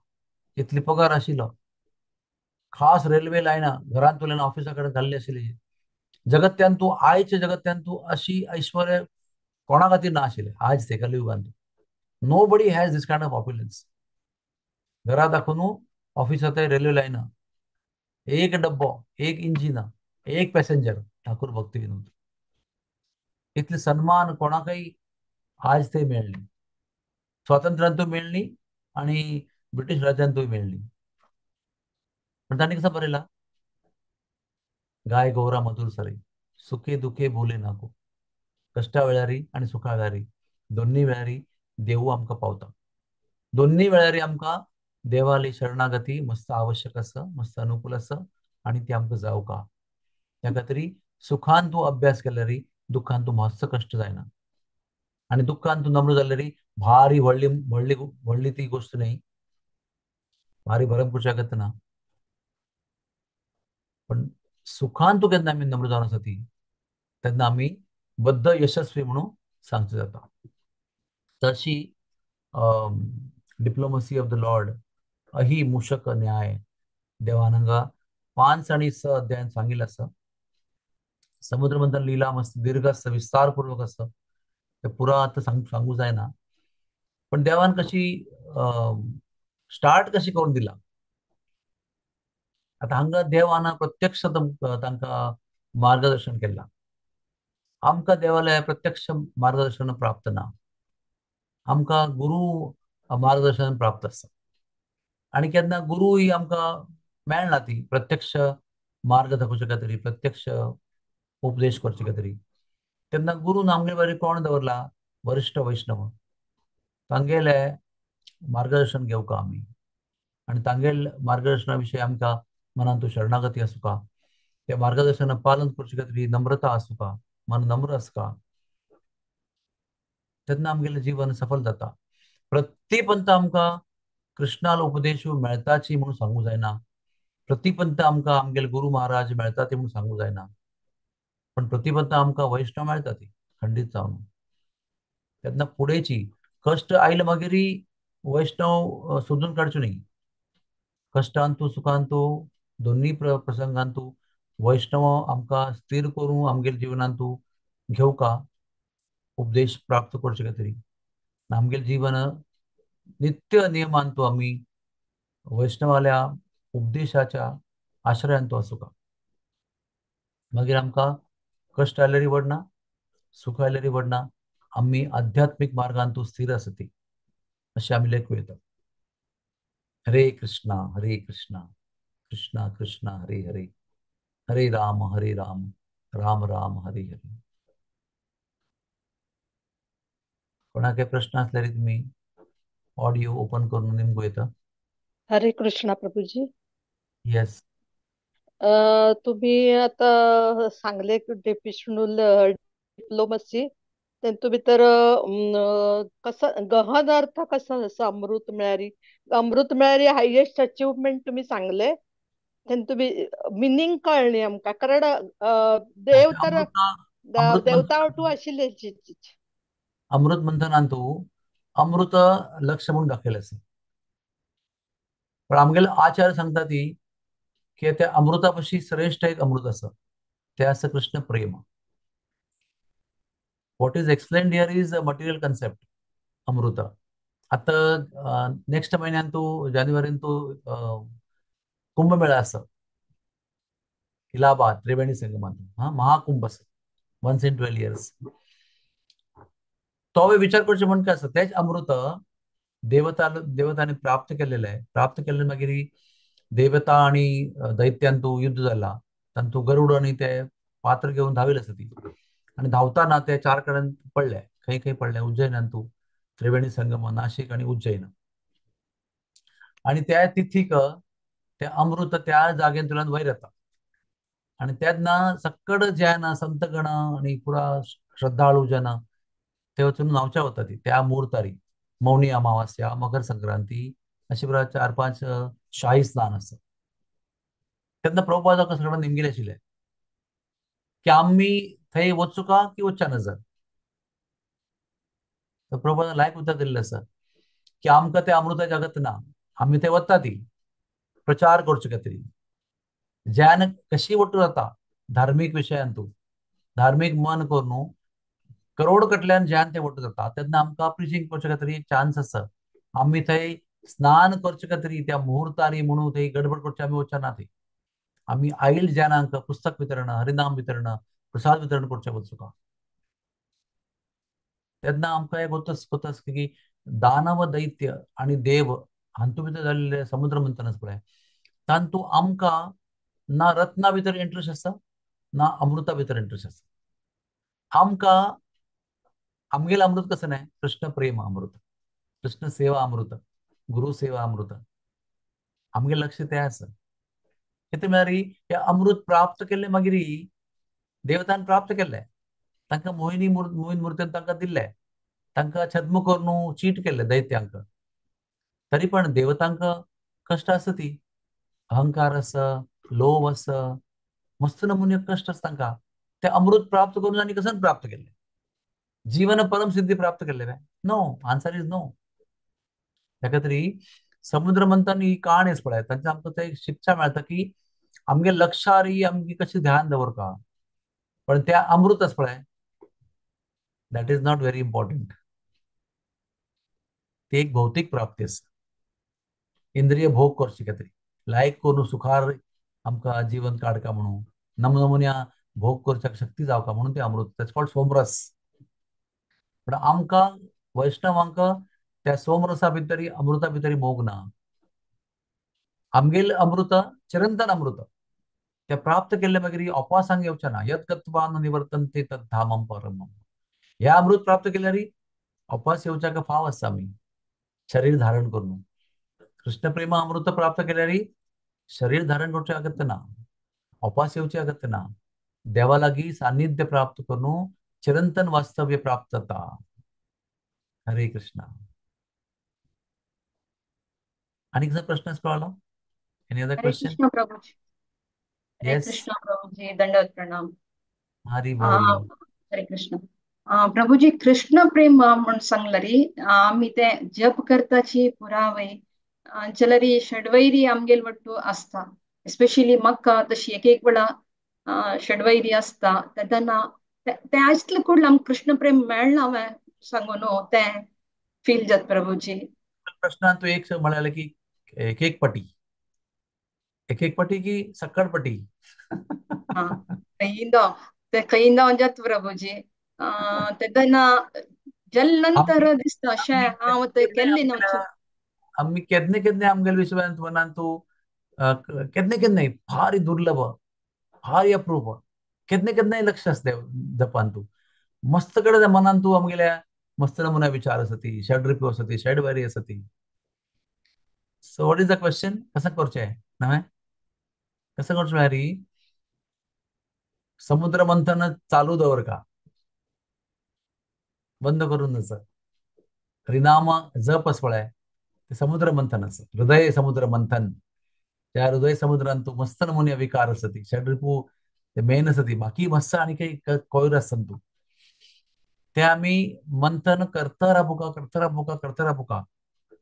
इतली पगार आशिल्लो, खास रेल्वे लायना घरांतल्यान ऑफिसा कडेन घाल्ली आशिल्ली. जगत्यान तूं आयच्या जगत्यान तूं अशी ऐश्वर्य कोणा खातीर ना आशिल्लें आज ते कलियुगान. Nobody has this kind of opulence. घरा दाखोवन ऑफिसांत रेल्वे लायना, एक डब्बो, एक इंजिन, एक पॅसेंजर. ठाकूर भक्ती विनोद इतले सन्मान कोणाकय आज ते मेळ्ळी, स्वातंत्र्यांतूय मेळ्ळी आनी ब्रिटीश राज्यांतूय मेळ्ळी. पण तांणी कसं बरयला, गाय गौरा मधुर सरे सुखे दुखे बोले नाको. कश्टा वेळारी आनी सुखा वेळारी दोन्ही वेळारी देवू आमकां पावता. दोन्ही वेळारी आमकां देवाली शरणागती मस्त आवश्यक आसा, मस्त अनुकूल आसा आनी ती आमकां जावका. त्या खातीर सुखान तूं अभ्यास केल्यारी दुःखान तूं मातसो कश्ट जायना आनी दुःखान तूं नम्र जाल्यारी भारी व्हडली व्हडली व्हडली ती गोश्ट न्ही, भारी भरम करच्या ना. पण सुखान तूं केन्ना आमी नम्र जावन आसा ती तेन्ना आमी बद्द यशस्वी म्हणून सांगचें जाता. तशी डिप्लोमसी ऑफ the Lord अहि मूषक न्याय देवान हांगा 5 आणि 6 अध्यायान सांगिल्लें आसा. समुद्र मंथन लीला मस्त दीर्घ आसता, विस्तारपूर्वक आसता, ते पुरा आतां सांगू जायना. पण देवान कशी स्टार्ट कशी करून दिला. आतां हांगा देवान प्रत्यक्ष तांकां मार्गदर्शन केलां. आमकां देवाले प्रत्यक्ष मार्गदर्शन प्राप्त ना, आमकां गुरू मार्गदर्शन प्राप्त आसा. आनी केन्ना गुरूय आमकां मेळना ती प्रत्यक्ष मार्ग दाखोवचे खातीर, प्रत्यक्ष उपदेश करचे खातीर. तेन्ना गुरून आमगे बरें कोण दवरला, वरिश्ठ वैष्णव. तांगेले मार्गदर्शन घेवका आमी आनी तांगेले मार्गदर्शना विशयी आमकां मनांत शरणागती आसूका, त्या मार्गदर्शना पालन करचे खातीर नम्रता आसूका, मन नम्र आसका, तेन्ना आमगेलें जीवन सफल जाता. प्रतिपंत आमकां कृष्णालो उपदेश मेळटाची म्हणून सांगू जायना, प्रतिपंत आमकां आमगेले गुरू महाराज मेळटा ते म्हणून सांगू जायना, पण प्रतिपंत आमकां वैष्णव मेळटा ती खंडीत जावन. तेन्ना फुडेंची कश्ट आयले मागीर वैष्णव सोदून काडचो न्ही. कश्टांतू सुखांतू दोन्ही प्रसंगांतू वैष्णव आमकां स्थिर करून आमगेले जिवनांतू घेवका, उपदेश प्राप्त करचे खातीर. आमगेलें जीवन नित्य नियमांतू आमी वैष्णवाल्या उपदेशाच्या आश्रयांतू आसूका. मागीर आमकां कश्ट आयल्यारय व्हडना, सुख आयल्यारय व्हडना, आमी आध्यात्मीक मार्गांतू स्थिर आसती अशें आमी लेखू येता. हरे कृष्णा हरे कृष्णा कृष्णा कृष्णा हरे हरे, हरे राम हरे राम राम राम हरे हरे. कोणाक प्रश्न आसल्यार तुमी ऑडियो ओपन करून निमगो येता. हरे कृष्णा प्रभूजी. येस. तुम्ही आता सांगले विष्णू डिप्लोमसी, तुम्ही तर कसं गहन अर्थ कसं असं अमृत मिळाली, अमृत मिळाली हायेस्ट अचिव्हमेंट तुम्ही सांगले, तुम्ही मिनिंग कळली आमकां. कारण देव तर देवता तूं आशिल्ले. अमृत मंथनान तूं अमृत लक्ष म्हणून दाखयलें आसा, पण आमगेले आचार्य सांगता ती की त्या अमृता पशी श्रेष्ठ एक अमृत आसा, ते आसा कृष्ण प्रेम. What is explained here is a material concept Amrit. आतां नेक्स्ट म्हयन्यान तूं जानेवारीन तूं कुंभमेळा आसा इलाहाबाद त्रिवेणी संगमांत, हा महाकुंभ आसा वन्स इन 12 इयर्स. तो विचार करचे म्हण काय आसा, तेच अमृत देवता देवतांनी प्राप्त केलेले आहे. प्राप्त केल्ले मागीर देवता आनी दैत्यांतू युद्ध जाला, तांतू गरुड आनी ते पात्र घेवन धांविल्ले आसा ती, आनी धांवताना ते 4 कडेन पडले, खंय खंय पडले, उज्जैनांतू त्रिवेणी संगम नाशिक आनी उज्जैन. आनी त्या तिथीक ते अमृत त्या जागेंतल्यान वयर येता आनी तेन्ना सक्कड जे ना संतगण आनी पुरा श्रद्धाळू जन ते थंय वचून न्हांवच्या वता ती त्या मुहूर्तारी, मौनी अमावास्या, मकर संक्रांती, अशे पुराय 4-5 शाही स्नान आसता. तेन्ना प्रभुपादा कसो निमगिले आशिल्ले की आमी थंय वचूका की वचच्या नजर. तर प्रभुपादा लायक उत्तर दिल्लें आसा की आमकां ते अमृताची अगत ना, आमी थंय वता ती प्रचार करचे खातीर. ज्ञान कशी वट्टू जाता धार्मीक विशयांतू, धार्मीक मन करून करोड कडल्यान ज्ञान ते वट्टू जाता तेन्ना आमकां प्रिचींग करचे खातीर एक चान्स आसा. आमी थंय स्नान करचे खातीर त्या मुहूर्तारी म्हणून थंय गडबड करचे आमी वचना ना. थंय आमी आयल ज्ञानांक पुस्तक वितरण, हरिनाम वितरण, प्रसाद वितरण करचे वचूका. तेन्ना आमकां एक होतस की दानव दैत्य आनी देव हांतू भितर जाल्ले समुद्र मंथन पळय, तांतू आमकां ना रत्ना भितर इंट्रस्ट आसा ना अमृता भितर इंट्रस्ट आसा. आमकां आमगेलें अमृत कसं न्हय, कृष्ण प्रेम अमृत, कृष्ण सेवा अमृत, गुरु सेवा अमृत, आमगेलें लक्ष तें आसा. कितें म्हळ्यार हें अमृत प्राप्त केल्लें मागीर देवतान प्राप्त केल्लें, तांकां मोहिनी मोहिनी मूर्तीन तांकां दिल्लें, तांकां छद्म करून चीट केल्लें दैत्यांक. तरी पण देवतांक कश्ट आसा ती, अहंकार आसा, लोभ आसा, मस्त नमुने कश्ट आसा तांकां. ते अमृत प्राप्त करून आनी कसन प्राप्त केल्लें, जीवन परम सिद्धी प्राप्त केल्लें काय? No, answer is no. ताका तरी समुद्र मंथन ही काणी आसा पळय, तांचे आमकां ते शिक्षा मेळटा की आमगे लक्षार ही आमगे कशें ध्यान दवरता, पण त्या अमृत आसा पळय that is not very important. ती एक भौतीक प्राप्ती आसा, इंद्रिय भोग करचे खातीर, लायक करून सुखार आमकां जीवन काडका म्हणून, नमनमुन्या भोग करच्याक शक्ती जावका म्हणून ते अमृत, that's called सोमरस. पण आमकां वैष्णवांक त्या सोमरसा भितरी अमृता भितरी मोग ना. आमगेले अमृत चिरंतन अमृत ते प्राप्त केल्ले मागीर अपासांक येवचें ना. यत् गत्वा न निवर्तन्ते तद् धामं परमं. हे अमृत प्राप्त केल्यार अपास येवच्याक फाव आसा आमी शरीर धारण करून. कृष्ण प्रेम अमृत प्राप्त केल्यार शरीर धारण करचें अगत्य ना, अपास येवचें अगत्य ना. देवा लागीं सान्निध्य प्राप्त करून चिरंतन वास्तव्य प्राप्त जाता. हरे कृष्णा. आनी कसो प्रश्न आसा कळ्ळो? Any other Hare question? Krishna Prabhuji. Hare Yes. Krishna Prabhuji, दंडवत प्रणाम. हरी बोल. हरे कृष्ण प्रभुजी. कृष्ण प्रेम म्हण सांगलरी आमी ते जप करताची पुरावे जाल्यार षडवैरी आमगेल वट्टू आसता, एस्पेशली म्हाका तशी एक एक वेळा षडवैरी आसता तेन्ना ते आयजले कुडले आमकां कृष्ण प्रेम मेळना हांवें सांगू न्हू, तें फील जाता प्रभुजी. प्रश्नान तूं एक म्हळ्यार की एक एक पटी, एक एक पटी की सक्कड पटी? खंयिंदो ते खंयिंदो जाता प्रभुजी. तेन्ना जल नंतर दिसता अशें हांव ते केल्ली न्हू. आमी केन्ना केन्ना आमगेले विश्वान मनान तूं केन्ना केन्नाय भारी दुर्लभ, भारी अप्रूप, केन्ना केन्नाय लक्ष आसता जपान तूं मस्त कडेन मनान तूं आमगेल्या मस्त नमुना विचार आसती, षड रिपू आसती, षड वैरी आसती. So what is the question? कसं करचें नवें कसं करचें म्हळ्यार समुद्र मंथन चालू दवर का बंद करून नच. हरिनाम जप आसा पळय ते समुद्र मंथन आसा, हृदय समुद्र मंथन. त्या हृदय समुद्रान तूं मस्त नमुने विकार आसती, षड रिपू ते मेन आसती, बाकी मस्त आनी काही कोयर आसता तूं. ते आमी मंथन करता राबुका करता राबुका करता राबुका,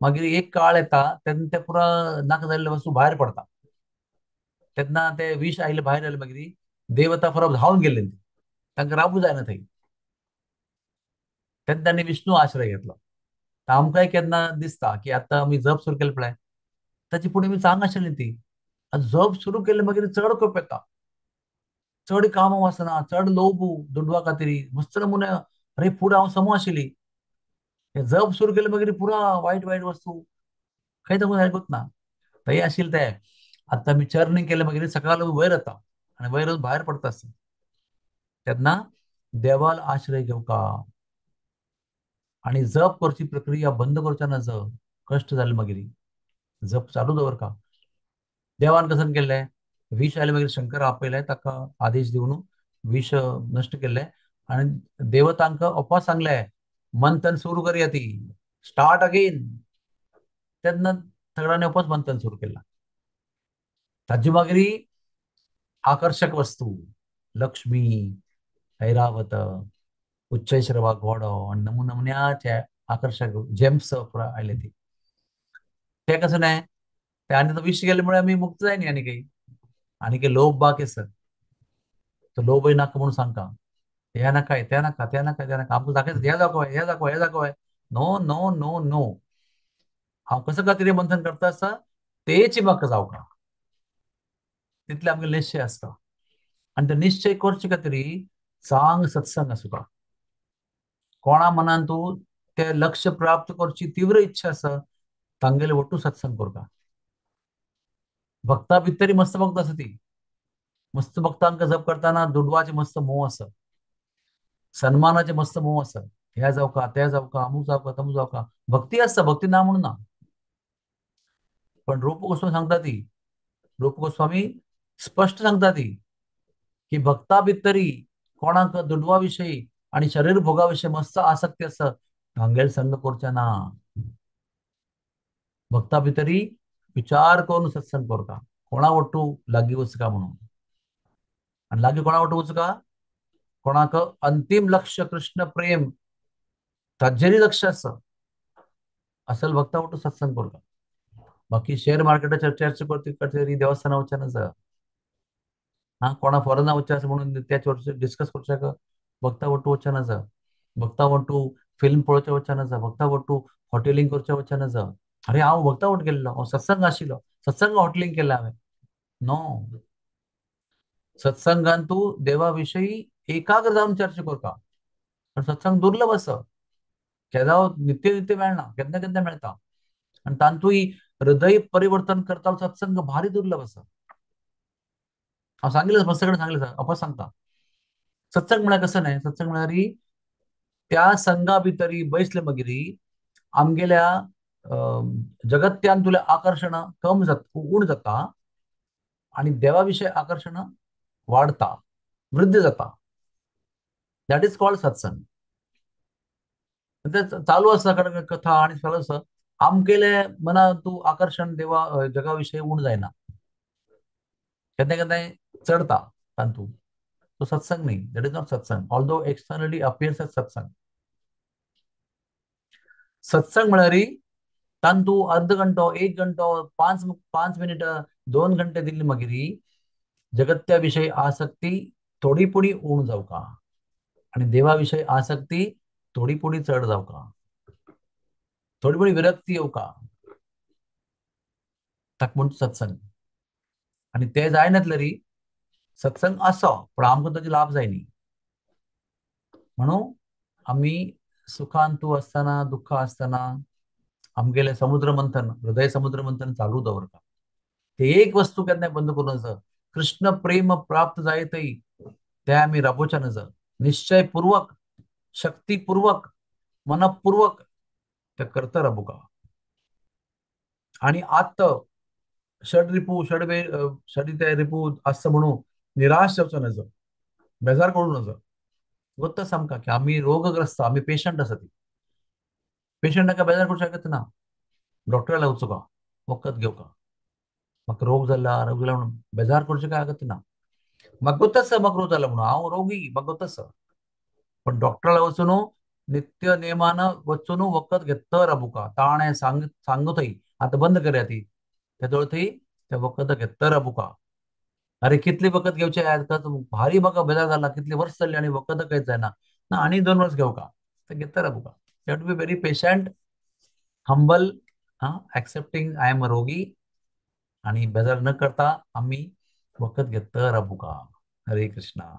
मागीर एक काळ येता तेन्ना ते पुरा नाका जाल्ले वस्तू भायर पडता. तेन्ना ते विश आयले भायर आयले मागीर देवता परत धांवन गेल्ले, तांकां राबू जायना थंय. तेन्ना तांणी विष्णू आश्रय घेतलो. आमकांय केन्ना दिसता की आतां आमी जप सुरू केले पळय ताची फुडें आमी चांग आशिल्ली ती. आतां जप सुरू केले मागीर चड कोप येता, चड कामां वचना, चड लोभ दुडवा खातीर मस्त नमुने अरे फुडें हांव समू आशिल्ली. जप सुरू केले मागीर पुरा वायट वायट वस्तू खंय तकून आयकूच ना. थंय आशिल्लें तें. आतां आमी चर्निंग केलें मागीर सकाळ वयर येता आनी वयर भायर पडटा आसता. तेन्ना देवाल आश्रय घेवका आनी जप करची प्रक्रिया बंद करच्या ना. जप कश्ट जाले मागीर जप चालू दवरका. देवान कसन केल्लें, विष आयलें मागीर शंकर आपयलें, ताका आदेश दिवन विष नश्ट केल्लें आनी देवतांक अपास सांगलें मंथन सुरू करया ती, स्टार्ट अगेन. तेन्ना सगळ्यांनी वापस मंथन सुरू केला. ताजी मागीर आकर्षक वस्तू लक्ष्मी, ऐरावत, उच्चैश्रवा घोडो आनी नमुन्याचे आकर्षक जेम्स आयले ती. ते कसं नाही ते आनी तो विश केल्यामुळे आमी मुक्त जाय न्ही. आनी काही आनी काही लोभ बाकी आसा, तो लोभय नाका म्हणून सांगता, ह्या नाका, त्या नाका, त्या नाका, त्या नाका, आमकां दाखयता ह्या दाखोय, ह्या दाखोय, ह्या दाखोय. नो नो नो नो, हांव कसो खातीर मंथन करता आसा तेच म्हाका जावका, तितले आमगे निश्चय आसता. आनी ते निश्चय करचे खातीर चांग सत्संग आसूका. कोणा मनान तूं ते लक्ष प्राप्त करची तीव्र इच्छा आसा तांगेले वट्टू सत्संग करता. भक्ता भितरी मस्त भक्त आसा ती, मस्त भक्तांक जप करतना दुडवाचे मस्त मोह आसा, सन्मानाचे मस्त मोह आसा, ह्या जावका, त्या जावका, अमुक जावका, तमुक जावका, भक्ती आसता, भक्ती ना म्हणून ना. पण रूप गोस्वामी सांगता ती, रूप गोस्वामी स्पष्ट सांगता ती की भक्ता भितरी कोणाक दुडवा विशयी आणि शरीर भोगा विशयी मस्त आसक्ती आसा तांगेल संग करचे ना. भक्ता भितरी विचार करून सत्संग करता, कोणा वट्टू लागीं वचका म्हणून. आनी लागीं कोणा वट्टू वचका, कोणाक अंतिम लक्ष कृष्ण प्रेम ताजेरी लक्ष आसा असल भक्ता वट्टू सत्संग करता. बाकी शेअर मार्केटाचेर चर्चा करतरी देवस्थाना वचना जा, हा कोणा फॉरेना वचचें आसा म्हणून त्या चर्चे डिस्कस करच्याक भक्ता वट्टू वचना जा, भक्ता वट्टू फिल्म पळोवचें वचना जा, भक्ता वट्टू हॉटेलिंग करचें वचना जा. अरे हांव भक्ता वट गेल्लो, हांव सत्संग आशिल्लो, सत्संग हॉटेलिंग केलें हांवें. नो, सत्संगान तूं देवा विशयी एकाग्र जावन चर्चा करता. पण सत्संग दुर्लभ आसा, केदां नित्य नित्य मेळना, केन्ना केन्ना मेळटा. आनी तातूंय हृदय परिवर्तन करता सत्संग भारी दुर्लभ आसा. हांव सांगिल्लें मस्त कडेन सांगिल्लें, वापस सांगता. सत्संग म्हळ्यार कसं न्हय, सत्संग म्हळ्यार त्या संघा भितरी बैसले मागीर आमगेल्या जगत्यान तुले आकर्शण कम जाता, उण जाता आनी देवा विशय आकर्शण वाडता, वृद्धी जाता. That is called सत्संग. ते चालू आसा कथा आनी चालू आसा, आमगेले मना तूं आकर्शण देवा जगा विशय उण जायना, केन्ना केन्नाय चडता तातूंत. तो सत्संग न्ही, that is not satsang, although externally appears as satsang. सत्संग म्हळ्यार तातूंत अर्द घंटो, एक घंटो, 5 मिनिट, 2 घंटे दिल्ली मागीर जगत्या विशय आसक्ती थोडी पुणी उण जावका आनी देवा विशय आसक्ती थोडी पुणी चड जावका, थोडी पुणी विरक्ती येवका, ताका म्हण सत्संग. आनी ते जायनातल्यार सत्संग आसा पण आमकां ताचे लाभ जायनी. म्हणून आमी सुखान तूं आसतना दुःख आसतना आमगेले समुद्र मंथन, हृदय समुद्र मंथन चालू दवरता. ते एक वस्तू केन्ना बंद करूं नजो. कृष्ण प्रेम प्राप्त जायतय ते आमी राबोवचे नजो. निश्चयपूर्वक, शक्तीपूर्वक, मनपूर्वक ते करता राबोवका. आनी आतां षड रिपू षड ते रिपू आसता म्हणून निराश जावचो नजो, बेजार करूं नजो. गोत्ता सामका की आमी रोगग्रस्त, आमी पेशंट आसा. ती पेशंटाका बेजार करूं शकत ना. डॉक्टराला वचूका, वखद घेवका, म्हाका रोग जाला, रोग जाला म्हणून बेजार करचें काय हरकत ना. म्हाका गोत्त आसा म्हाका रोग जाला म्हणून, हांव रोगी, म्हाका गोत्त आसा. पण डॉक्टराला वचून नित्य नेमान वचून वखद घेता राबूका. ताणें सांगू थंय आतां बंद करया ती, तेदोळ थंय ते वखद घेता राबूका. अरे कितली वखद घेवचे, भारी म्हाका बेजार जाला, कितली वर्स जाली आनी वखद कांयच जायना ना, आनी 2 वर्स घेवका, ते घेता राबूका. You have to be very patient, humble, accepting I am a रोगी, आनी बेजार न करता आमी वखद घेता राबूका. हरे कृष्णा.